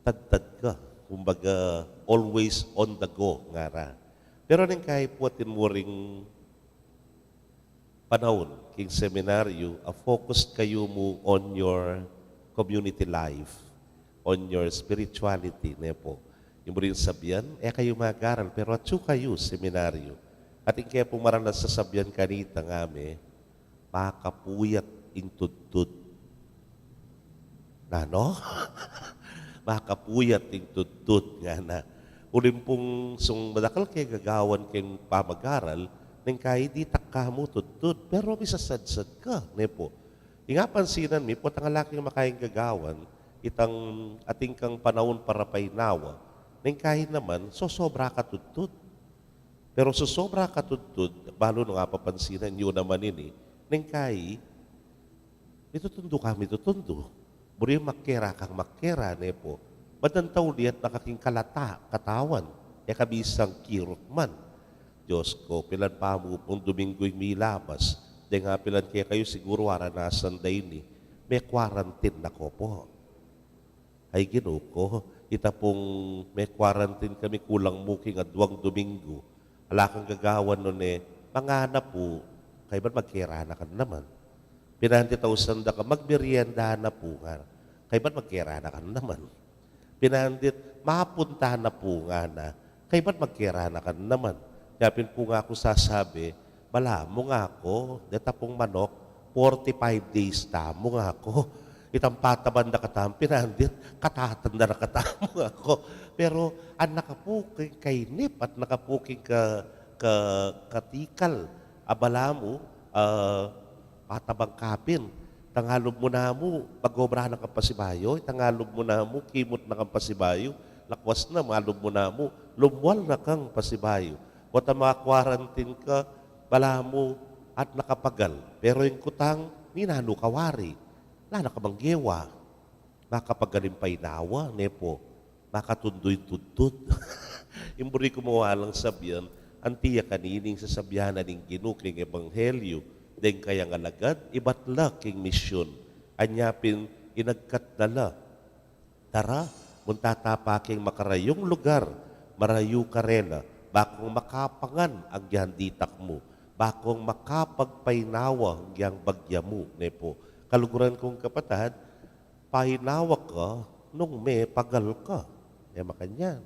tadtad ka. Kumbaga, always on the go, ngara. Pero neng kai pu atin muring panaun king seminaryu, a focus kayu mu on your community life, on your spirituality, ne pu. Ing murin sabian, e kayu mag-aral, pero atyu kayu seminaryu. At ing ke pu maran a sasabian kanita ngame, makapuyat ing tudtud. Nanu? Makapuyat ing tudtud, ngana. Uling pung sung madakal ke gagawan keng pamag-aral, neng kai ditak ka mu tudtud, pero misasadsad ka, ne pu. Ing apansinan mi, potang ala keng makaing gagawan, itang atin kang panaun para painawa, neng kai naman, sosobra ka tudtud. Pero sosobra ka tudtud, balu nung apapansinan yu naman ini, neng kai, mitutundu ka, mitutundu. Buri makera kang makera, ne pu. Madantaw liat na kaking kalata, katawan, e ka bisang kirut man. Dios ko, pilan pa mu pung Domingo ing milamas? Deng apilan kekayu siguru aranasan da ini. Me-quarantine na ko pu. Ay Ginu ko, ita pung me-quarantine kami, kulang mu king adwang Domingo. Ala kang gagawan nune, mangana pu, kaybat magkera na ka naman. Pinandit, ausan da ka, magmerienda na pu, ngana. Kaybat magkera na ka naman. Pinandit, mapunta na pu, ngana. Kaybat magkera na ka naman. Yapin pu ngaku sasabi, balamu ngaku, deta pung manok, forty-five days tamu ngaku. Itang pataban da katamu, pinandit, katatan da na katamu ngaku. Pero, at nakapuking kainip, at nakapuking ka, ka, katikal, a balamu, ah, patabang kapin. Tangalub mu namu, pag-obra na kang pasibayu, tangalub mu namu, kimut na kang pasibayu, lakwas na, malub mu namu, lumwal na kang pasibayu. O ta ma-quarantine ka, balamu at nakapagal. Pero ing kutang, ninanu ka wari? Ala na ka mang gewa. Makapagal ing painawa, ne pu? Makatundu ing tudtud. Ing buri ku mu alang sabian, anti ya kanini ing sasabian na ning Ginu king ebanghelyu, deng kayang alagad, ibat la king misyun. Anya pin inagkat na la. Tara, munta ta pa king makarayung lugar, marayu karela, bakung makapangan agyang ditak mu, bakung makapagpainawa agyang bagya mu, ne pu? Kaluguran kung kapatad, painawa ka nung mepagal ka. E makanyan.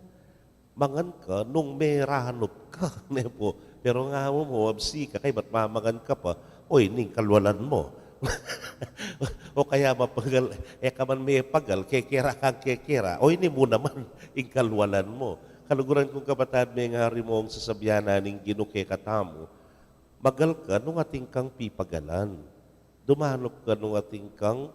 Mangan ka nung meranup ka, ne pu? Pero nga mu, mabsi ka, kaybat mamangan ka pa, o ini ing kalwalan mu. O kaya mapagal, e ka man mepagal, kekera kang kekera, o ini mu naman ing kalwalan mu. Kaluguran kung kapatad, mengari mung sasabian na ning Ginu kekatamu, magal ka nung atin kang pipagalan. Dumanup ka nung atin kang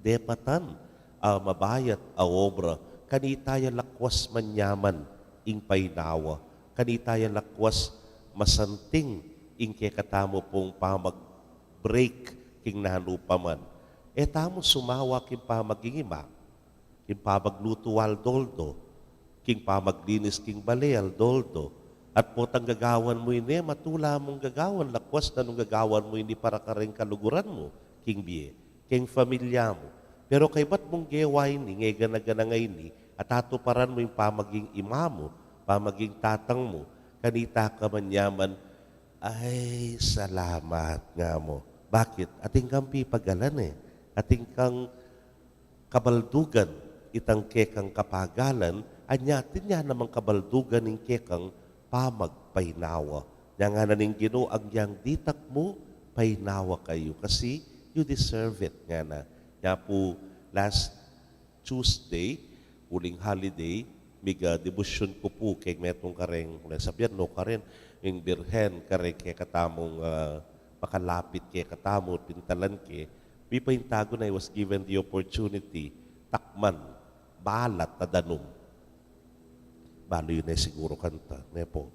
depatan a mabayat a obra, kanita ya lakwas manyaman ing painawa, kanita ya lakwas masanting ing kekatamu pung pamag-break king nanu pa man. E tamu sumawa king pamaging ima, king pamaglutu aldo-aldo, king pamaglinis king bale aldo-aldo, at potang gagawan mu ini, matula mung gagawan, lakwas na nung gagawan mu ini para kareng kaluguran mu, king bie, king familia mu. Pero kaybat mung gewa ini, ngegana-gana ngeni, at atuparan mu ing pamaging ima mu, pamaging tatang mu, kanita ka manyaman, ay, salamat nga mu. Bakit? Atin kang pipagalan e. Atin kang kabaldugan itang kekang kapagalan, anya atin ya namang kabaldugan ing kekang pamagpainawa. Nya ngana ning Ginu, agyang ditak mu, painawa kayu, kasi you deserve it, ngana. Nya pu, last Tuesday, uling holiday, miga debosyon ku pu keng metung kareng, kung sabian no, kareng ing Birhen, kareng kekatamung, ah, makalapit kekatamu, pintalan ke, mipaintagun, I was given the opportunity, takman, balat a danum. Balu yu ne siguru kanta, ne pu?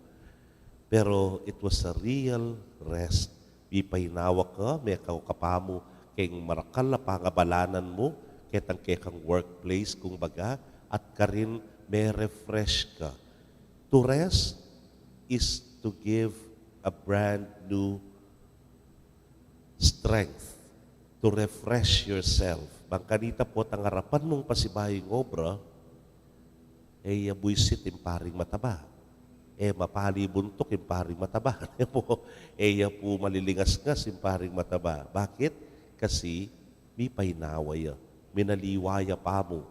Pero it was a real rest. Mipainawa ka, mekau ka pa mu keng marakal a pangabalanan mu, ketang kekang workplace, kung baga, at karin me-refresh ka. To rest is to give a brand new strength, to refresh yourself. Bang kanita potang arapan mung pasibayu ing obra, e ya buisit ing paring mataba. E mapali buntuk ing paring mataba. E pu, e ya pu malilingasngas ing paring mataba. Bakit? Kasi mipainawa ya. Minaliwa ya pa mu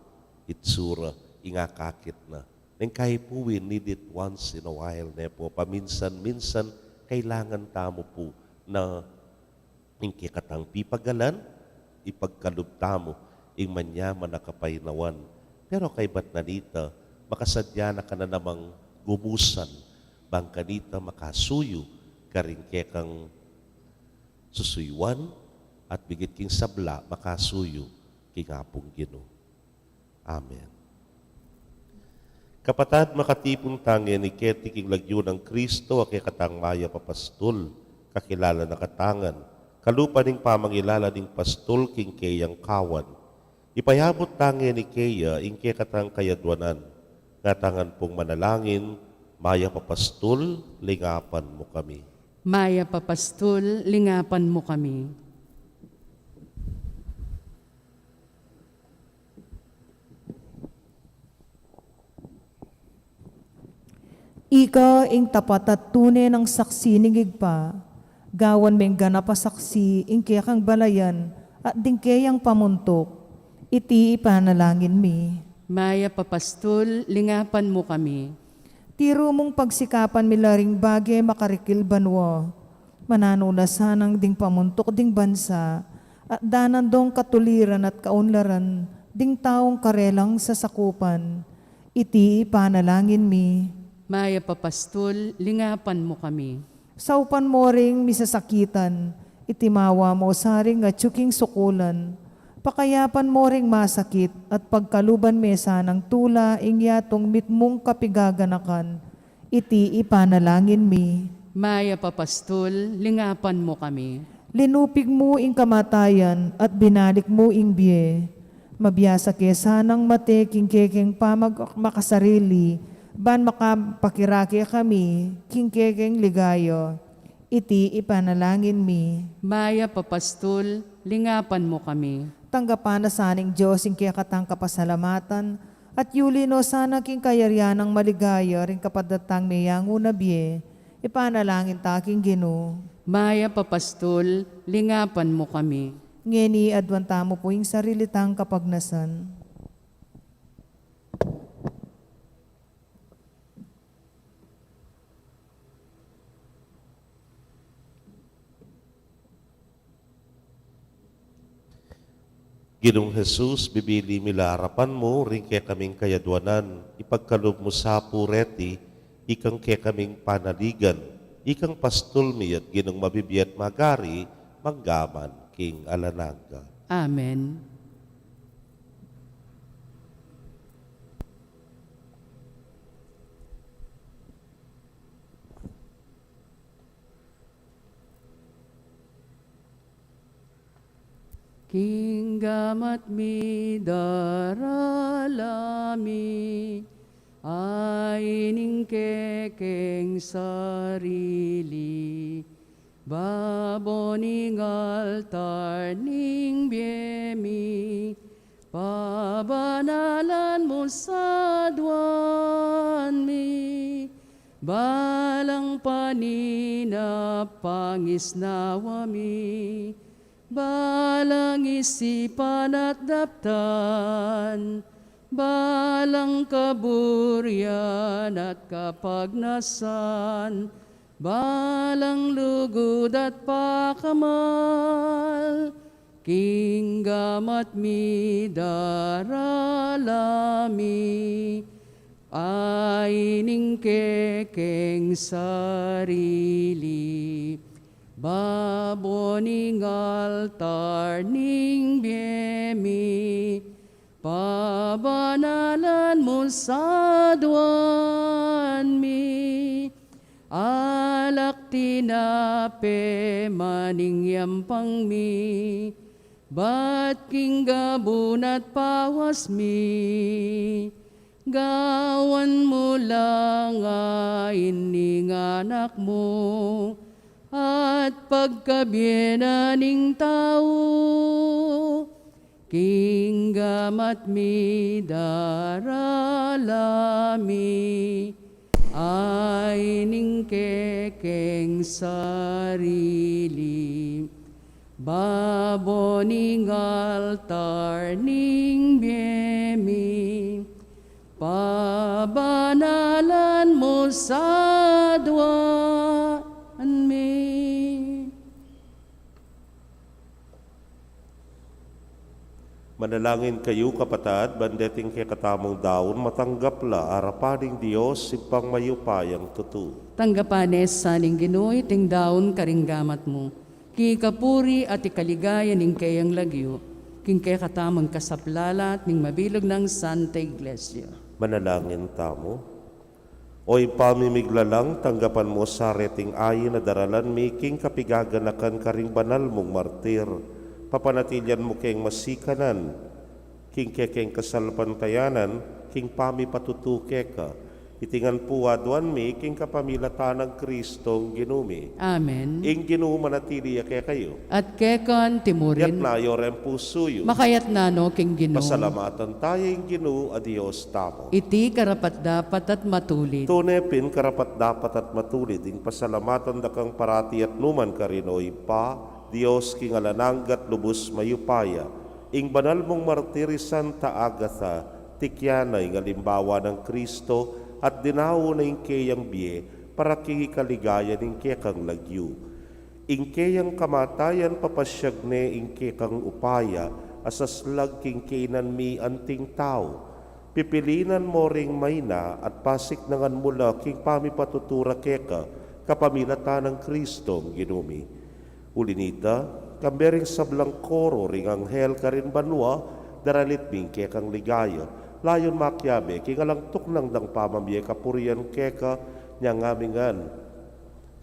itsura ing akakit na. Neng kai pu, we need it once in a while, ne pu? Paminsan-minsan, kailangan tamu pu na ing kekatang pipagalan, ipagkalub tamu ing manyaman a kapainawan. Pero kaybat na nita, makasadya na ka na namang gumusan, bang kanita makasuyu karing kekang susuyuan, at bigit king sabla makasuyu king Apung Ginu. Amen. Kapatad, makatipun tang ngeni keti king lagyu nang Kristo a kekatang mayap a pastul, kakilala na katangan, kalupa ning pamangilala ning pastul king keyang kawan. Ipayabut tang ngeni keya ing kekatang kayadwanan, ngatangan pung manalangin, Mayap a Pastul, lingapan mu kami. Mayap a Pastul, lingapan mu kami. Ika ing tapat at tune nang saksi ning Ibpa, gawan meng ganap a saksi ing kekang balayan at ding keyang pamuntuk. Iti ipanalangin mi. Mayap a Pastul, lingapan mu kami. Tiru mung pagsikapan mi la ring bage makarikil banua. Mananu na sanang ding pamuntuk ding bansa, at danan dong katuliran at kaunlaran ding taung karelang sasakupan. Iti ipanalangin mi. Mayap a Pastul, lingapan mu kami. Saupan mo ring misasakitan, itimawa mo sa ring atyu king sukulan, pakayapan mo ring masakit, at pagkaluban me sanang tula ing yatung mitmung kapigaganakan. Iti ipanalangin mi. Mayap a Pastul, lingapan mu kami. Linupig mu ing kamatayan at binalik mu ing bie. Mabiasa ke sanang mate king kekeng pamag-, makasarili, ban makapakirake kami king kekeng ligaya. Iti ipanalangin mi. Mayap a Pastul, lingapan mu kami. Tanggapan na sa ning Dios ing kekatang kapasalamatan, at yuli no sana king kayarian nang maligaya ring kapadatang meyangu na bie. Ipanalangin ta king Ginu. Mayap a Pastul, lingapan mu kami. Ngeni aduan tamu pu ing sarili tang kapagnasan. Ginung Jesus, bibili mi la arapan mu ring kekaming kayaduanan, ipagkalub mu sa pu reti, ikang kekaming panaligan, ikang pastul mi at Ginung mabibie at magari, mangga man king alang angga. Amen. King gamat mi darala mi, ain ing kekeng sarili, babo ning altar ning bie mi, pabanalan mu sa aduan mi, balang paninap pangisnawa mi, balang isipan at daptan, balang kaburian at kapagnasan, balang lugud at pakamal, king gamat mi darala mi, ain ing kekeng sarili, babo ning altar ning bie mi, pabanalan mu sa aduan mi, alak tinape man ing yampang mi, bat king gabun at pawas mi, gawan mu lang ain ing anak mu, at pagkabie na ning tau, king gamat mi darala mi, ain ing kekeng sarili, babo ning altar ning bie mi, pabanalan mu sa aduan mi. Manalangin kayu, kapatad, ban deting kekatamung daun matanggap la arapan ning Dios Ibpang mayupayang tutu. Tanggapan ne sa ning Ginu iting daun karing gamat mu, king ikapuri at ikaligaya ning keyang lagyu, king kekatamung kasaplalan at ning mabilug nang Santa Iglesia. Manalangin tamu. O Ibpa mi miglalang, tanggapan mu sa reting ain a daralan mi king kapigaganakan karing banal mung martir. Papanatilian mu keng masikanan king kekeng kasalpantayanan, king pamipatutu keka, Iti ngan pu aduan mi king kapamilatan nang Kristong Ginu mi. Amen. Ing Ginu manatili ya kekayu. At keka mu rin. Itas yu reng pusu yu. Makaitas no king Ginu. Pasalamatan taya ing Ginu a Dios tamu. Iti karapat-dapat at matulid. Tune pin karapat-dapat at matulid ing pasalamatan da kang parati at nu man karin, o Ibpa, Dios king alang angga at lubus mayupaya. Ing banal mung martir i Santa Agatha, tikyan na ing alimbawa nang Kristo at dinau na ing keyang bie para king ikaligaya ning kekang lagyu. Ing keyang kamatayan papasyag ne ing kekang upaya a saslag king kainan mi anting tau. Pipilinan mu ring maina at pasiknangan mu la king pamipatutu ra keka kapamilatan nang Kristong Ginu mi. Uli na nita, kambe ring sablang koro ring anghel karin banua, daralit mi ing kekang ligaya, layun makiabe king alang tuknang dang pamamie kapurian keka, nyang amingan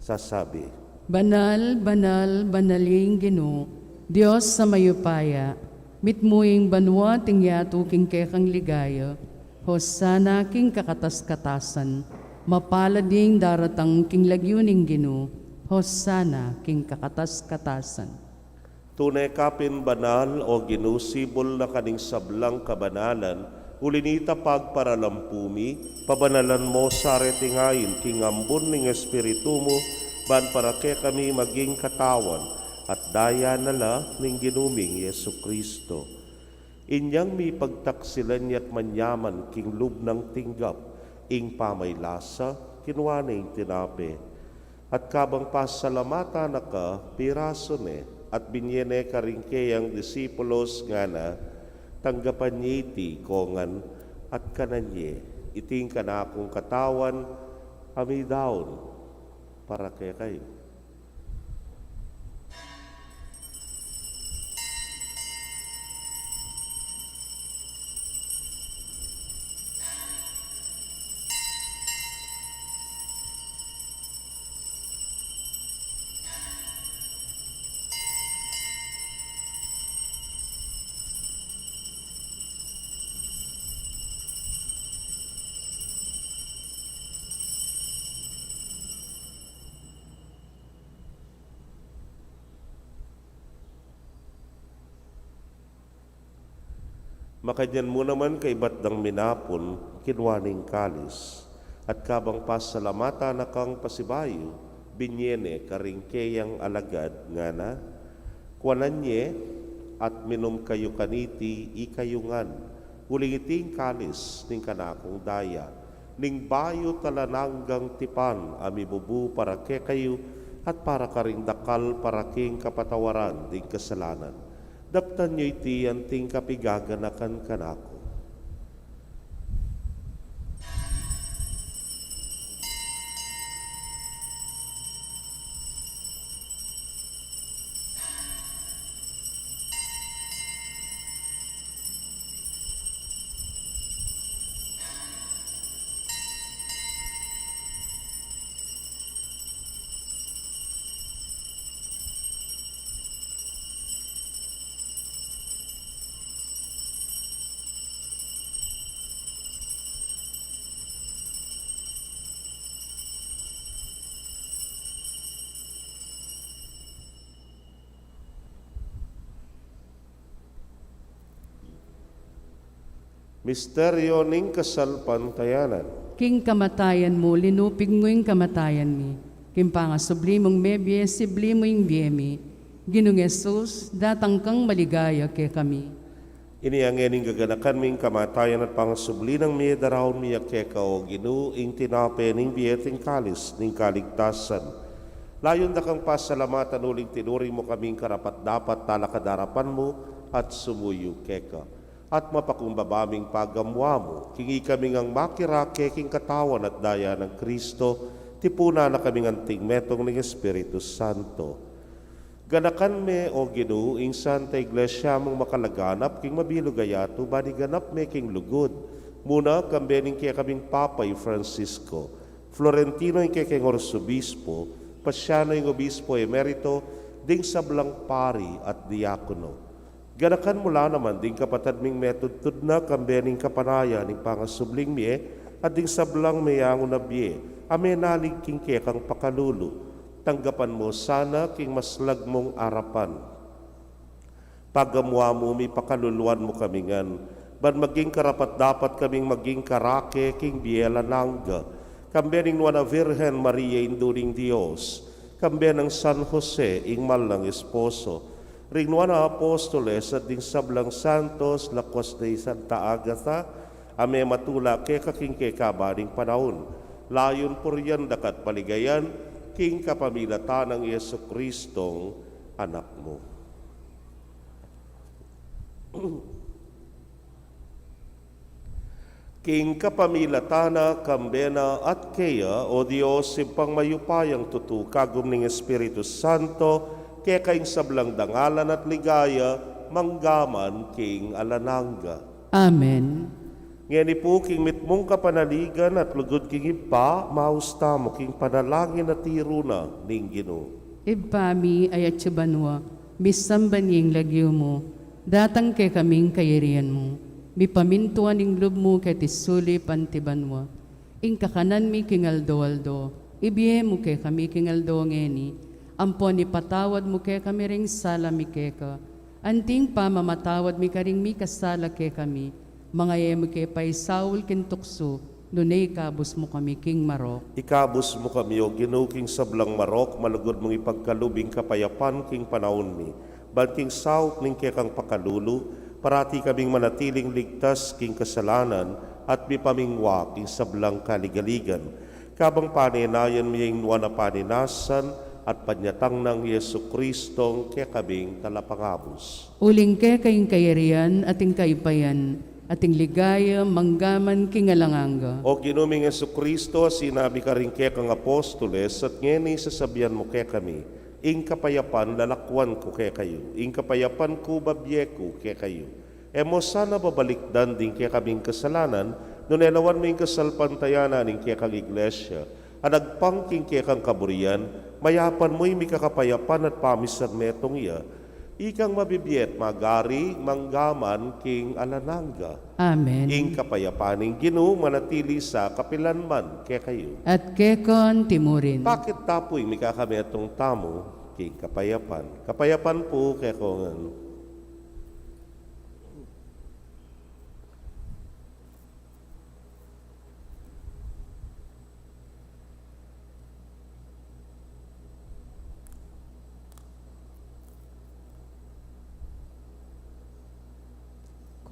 sasabi: Banal, banal, banal ing Ginu, Dios a mayupaya, mitmu ing banua at ing yatu king kekang ligaya. Hosana king kakatas-katasan. Mapalad ing daratang king lagyu ning Ginu. Hosana king kakatas-katasan. Tune ka pin banal, o Ginu, sibul na ka ning sablang kabanalan, uli na nita pagparalampu mi, pabanalan mu sa reting ain king ambun ning Espiritu mu, ban para kekami maging katawan at daya na la ning Ginu ming Jesucristo. Inyang mipagtaksilan ya't manyaman king lub nang tinggap ing pamaylasa, kinua ne ing tinape, at kabang pasalamatan na ka, pirasu ne, at binye ne karing keyang disipulos, ngana: Tanggapan ye iti kongan, at kanan ye, iti ing kanakung katawan a midaun para kekayu. Makanyan mu naman kaibat dang minapun, kinua ne ing kalis, at kabang pasalamatan na kang pasibayu, binye ne karing keyang alagad, ngana: Kuanan ye at minum kayu kaniti ikayu ngan, uling iti ing kalis ning kanakung daya, ning bayu at alang anggang tipan a mibubu para kekayu at para karing dakal para king kapatawaran ding kasalanan. Daptan yu iti anting kapigaganakan kanaku. Misteryo ning kasalpantayanan. King kamatayan mu, linupig mu ing kamatayan mi. King pangasubli mung mebie, sibli mu ing bie mi. Ginung Jesus, datang kang maligaya kekami. Ini ngeni ing gaganakan mi, ing kamatayan at pangasubli nang mie, daraun mi ya keka, o Ginu, ing tinape ning bie at ing kalis ning kaligtasan. Layun da kang pasalamatan uling tinuring mu kaming karapat-dapat talakad king arapan mu at sumuyu keka. At mapakumbaba ming pagamuan mu, king ikami ngang makirake king katawan at daya nang Kristo, tipunan na kaming anting metung ning Espiritu Santo. Ganakan me, o Ginu, ing Santa Iglesia mung makalaganap king mabilug a yatu, ban iganap me king lugud, muna kambe ning kekaming Papa i Francisco, Florentino ing kekeng Arsobispo, Pasiano ing Obispo Emerito, ding sablang pari at diakono. Ganakan mu la naman ding kapatad ming metudtud na kambe ning kapanayan ning pangasubling mie, At ding sablang meangu na bie, a menalig king kekang pakalulu, tanggapan mu sana king maslag mung arapan. Pagamuan mu mi, pakaluluan mu kami ngan, ban maging karapat-dapat kaming maging karake king bie alang angga, kambe ning Nuan a Virgen Maria, Indu ning Dios, kambe nang San Jose, ing mal nang esposo, ring Nuan a Apostoles, at ding sablang santos, lakwas da i Santa Agatha, a mematula keka king kekaban ning panaun, layun purian da ka at paligayan, king kapamilatan nang Jesucristong Anak mu. King kapamilatan na, kambe na, at keya, o Dios, Ibpang mayupayang tutu, kagum ning Espiritu Santo, keka ing sablang dangalan at ligaya, mangga man king alang angga. Amen. Ngeni pu, king mitmung kapanaligan at lugud king Ibpa, maus tamu king panalangin a tiru na ning Ginu. Ibpa mi, a atsu banua, misamban ya ing lagyu mu, datang kekami ing kayarian mu, mipamintuan ing lub mu keti sulip anti banua. Ing kakanan mi king aldo-aldo, ibie mu kekami king aldo ngeni, ampon ipatawad mu kekami ring sala mi keka, anti ing pamamatawad mi karing mikasala kekami, manga e mu ke paisaul king tuksu, nune ikabus mu kami king marok. Ikabus mu kami, o Ginu, king sablang marok, malugud mung ipagkalub ing kapayapan king panaun mi, ban king saup ning kekang pakalulu, parati kaming manatiling ligtas king kasalanan at mipamingwa king sablang kaligaligan. Kabang panenayan mi ing nuan a paninasan at panyatang nang Jesucristong kekaming Talapangabus. Uling keka ing kayarian at ing kaipayan at ing ligaya manggaman king alang angga. O Ginu ming Jesucristo, a sinabi karing kekang apostoles, at ngeni sasabian mu kekami, ing kapayapan lalakwan ku kekayu, ing kapayapan ku babie ku kekayu. E mu sana babalikdan ding kekaming kasalanan, nune lawan mu ing kasalpantayanan ning kekang Iglesia, a nagpang king kekang kaburian, mayapan mu ing mikakapayapan at pamisan metung ya, ikang mabibie at magari manggaman king alang angga. Amen. Ing kapayapan ning Ginu manatili sa kapilan man kekayu. At keka anti murin. Pakit ta pu ing mikakametung tamu king kapayapan. Kapayapan pu kekongan.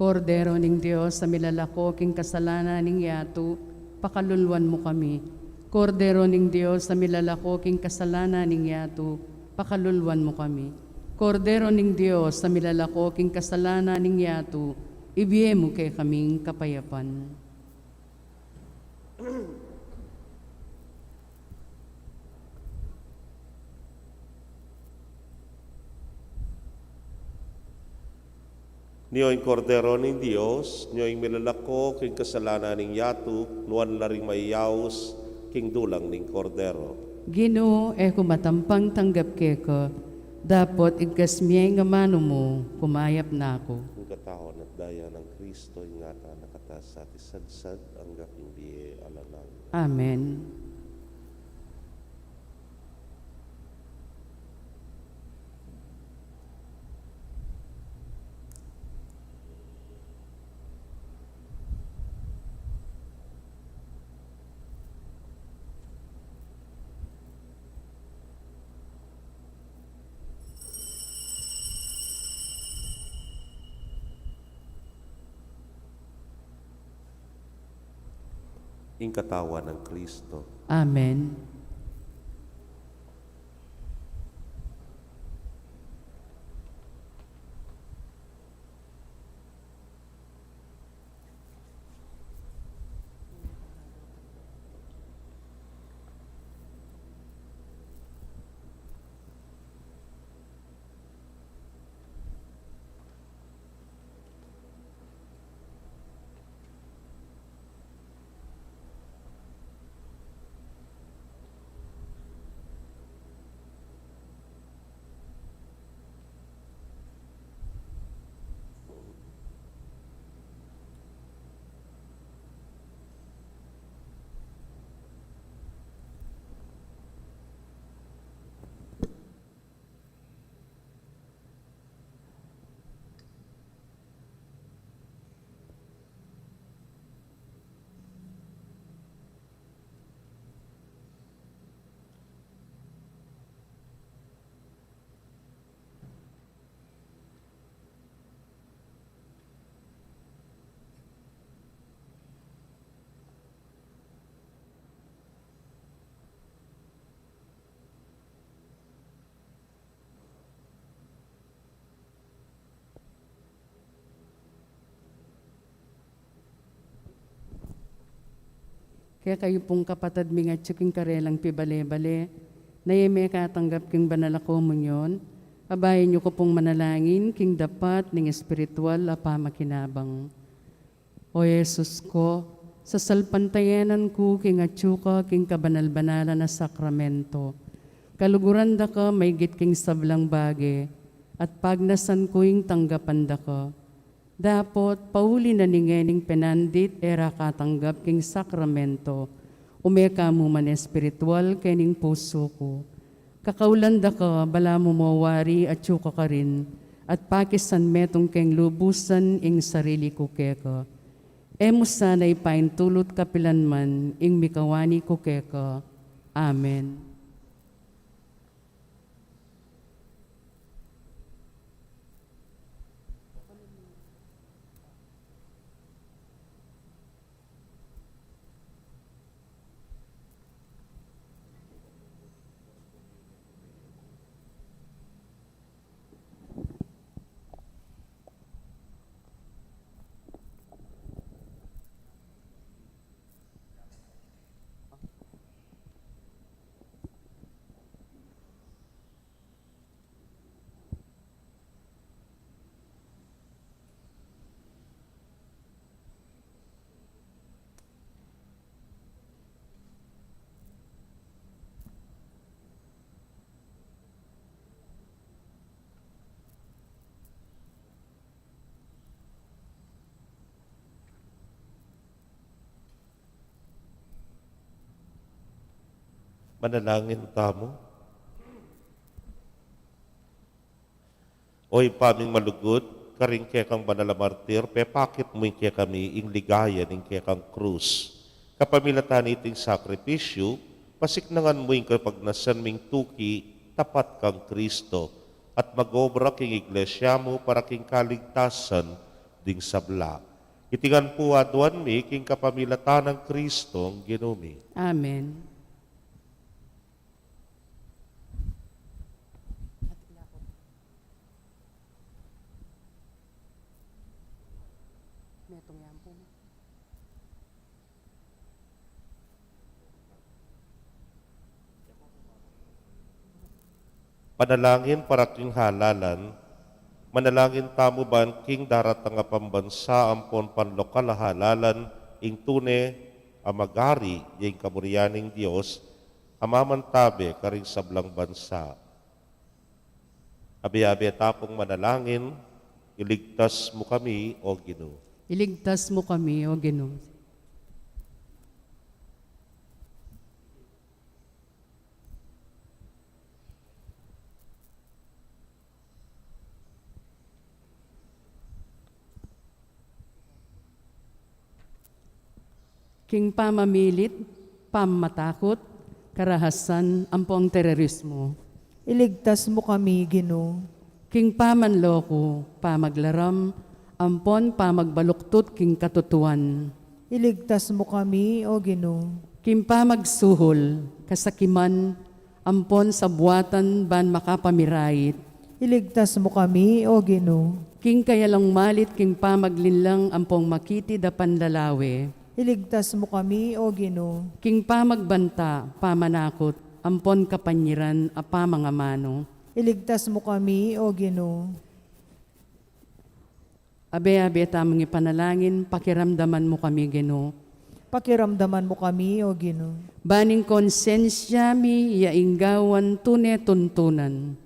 Kordero ning Dios, a milalako king kasalanan ning yatu, pakaluluan mu kami. Kordero ning Dios, a milalako king kasalanan ning yatu, pakaluluan mu kami. Kordero ning Dios, a milalako king kasalanan ning yatu, ibie mu kekaming kapayapan. Nio ing Kordero ning Dios, nio ing milalako king kasalanan ning yatu, nuan la ring mayaus king dulang ning Kordero. Ginu, e ku matampang tanggap keka, dapot igkas mu ing amanu mu, kumayap na ku. Ing katawan at daya nang Kristo, ingatan na kata sa atisadsad angga king bie alang angga. Amen. Ing katawan nang Kristo. Amen. Kekayu pung kapatad ming atyu king karelang pibale-bale, na e mekatanggap king banal a komunyon, abayan yu ku pung manalangin king dapat ning espiritual a pamakinabang. O Jesus ku, sasalpantayanan ku king atyu ka king kabanal-banalan a sakramento. Kaluguran da ka maigit king sablang bage, at pagnasan ku ing tanggapan da ka. Dapot, pauli na ning ngening penandit e ra katanggap king sakramento, ume ka mu man espiritual kening pusu ku. Kakaulan da ka, balamu mo wari atyu ka karin, at pakisan metung keng lubusan ing sarili ku keka. E mu sana ipaintulut kapilan man ing mikawani ku keka. Amen. Manalangin tamu. O Ibpa ming malugud, karing kekang banal a martir, pepakit mu ing kekami ing ligaya ning kekang krus. Kapamilatan niting sakripisyu, pasiknangan mu ing kapagnasan ming tuki tapat kang Kristo, at mag-obra king Iglesia mu para king kaligtasan ding sabla. Iti ngan pu aduan mi king kapamilatan nang Kristong Ginu mi. Amen. Panalangin para king halalan. Manalangin tamu ban king daratang a pambansa ampon panlokal a halalan, ing tune a magari, ya ing kaburian ning Dios a mamantabe karing sablang bansa. Abe-abe ta pung manalangin. Iligtas mu kami, O Ginu. Iligtas mu kami, O Ginu. King pamamilit, pamatakut, karahasan, ampong terorismo. Iligtas mu kami, Ginu. King pamanloko, pamaglaram, ampon pamagbaluktut king katutuan. Iligtas mu kami, O Ginu. King pamagsuhol, kasakiman, ampon sabuatan ban makapamirait. Iligtas mu kami, O Ginu. King kayalang malit king pamaglinlang ampong makitid a panlalawe. Iligtas mu kami, O Ginu. King pamagbanta, pamanakut, ampon kapanyiran a pamangamanu. Iligtas mu kami, O Ginu. Abe-abe tamung ipanalangin, pakiramdaman mu kami, Ginu. Pakiramdaman mu kami, O Ginu. Ban ing konsensya mi ya ing gawan tune tuntunan.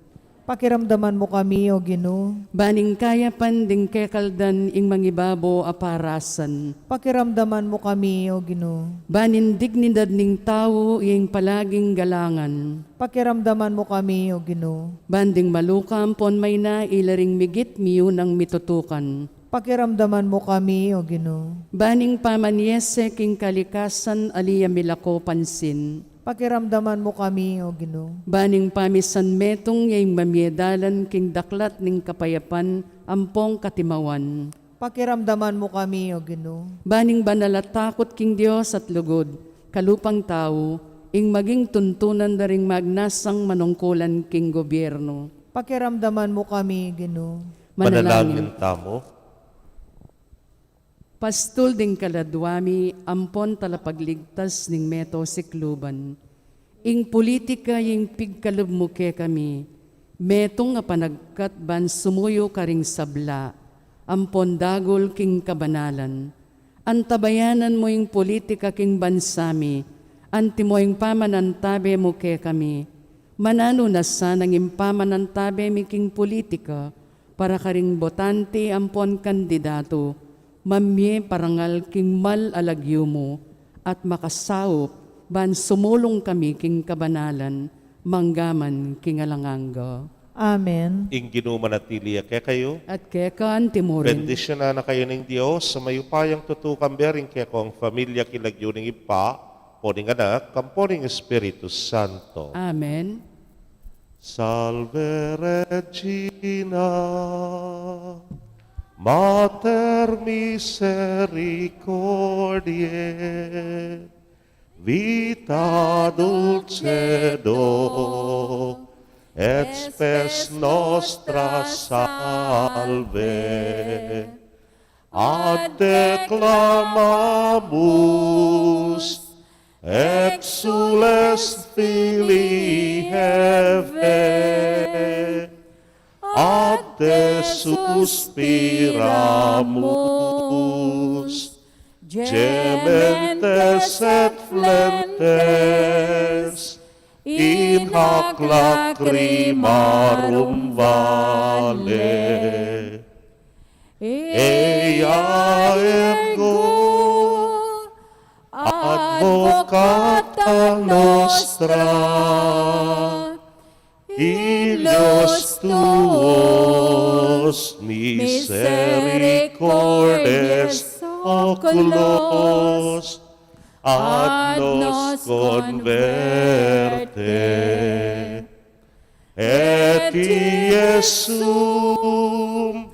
Pakiramdaman mu kami, O Ginu. Ban ing kayapan ding kekaldan ing mangibabo a parasan. Pakiramdaman mu kami, O Ginu. Ban ing dignidad ning tau ya ing palaging galangan. Pakiramdaman mu kami, O Ginu. Ban ding maluka ampon mayna ila ring migit miyunang mitutukan. Pakiramdaman mu kami, O Ginu. Ban ing pamanyese king kalikasan a ali ya milako pansin. Pakiramdaman mu kami, O Ginu. Ban ing pamisan metung ya ing mamie dalan king daklat ning kapayapan ampong katimawan. Pakiramdaman mu kami, O Ginu. Ban ing banal a takut king Dios at lugud, kalupang tau, ing maging tuntunan da ring magnasang manungkulan king gobyerno. Pakiramdaman mu kami, Ginu. Manalangin. Manalangin tamu. Pastul ding kaladwa mi, ampon talapagligtas ning meto sikluban. Ing pulitika ing pigkalub mu kekami, metung a panagkat ban sumuyu karing sabla, ampon dagul king kabanalan. Antabayanan mu ing pulitika king bansa mi, antimo ing pamanantabe mu kekami, mananu na sanang ing pamanantabe mi king pulitika, para karing botante ampon kandidatu, mamie parangal king mal a lagyu mu, at makasaup, ban sumulung kami king kabanalan, manggaman king alang angga. Amen. Ing Ginu manatili ya kekayu. At keka antimurin. Bendisyunan na kayu ning Dios, a mayupayang tutu kambe ring kekong familia king lagyu ning Ibpa, ampo ning Anak, ampo ning Espiritu Santo. Amen. Salve Regina, Mater misericordiae, vita dulcedo et spes nostra salve. Ad te clamamus, exsules filii Hevae, ad te suspiramus, gementes et flentes in hac lacrimarum valle. Ea ergo advocata nostra, illos tuos misericordes oculos, ad nos converte. Et Iesum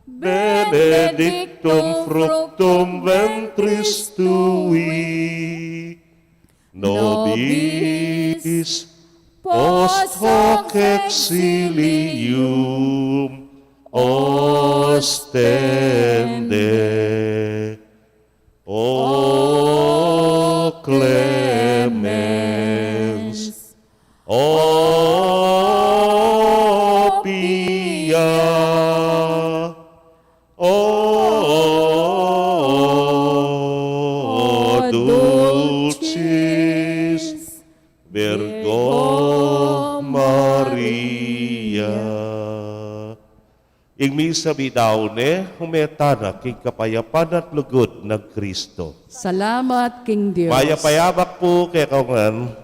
benedictum fructum ventris tui, nobis post hoc exilium ostende. O clemens, o pia, o dulcis Virgo Maria. Ing misa mi daun ne, ume tana king kapayapan at lugud nang Kristo. Salamat king Dios. Mayap a yabak pu kekongan.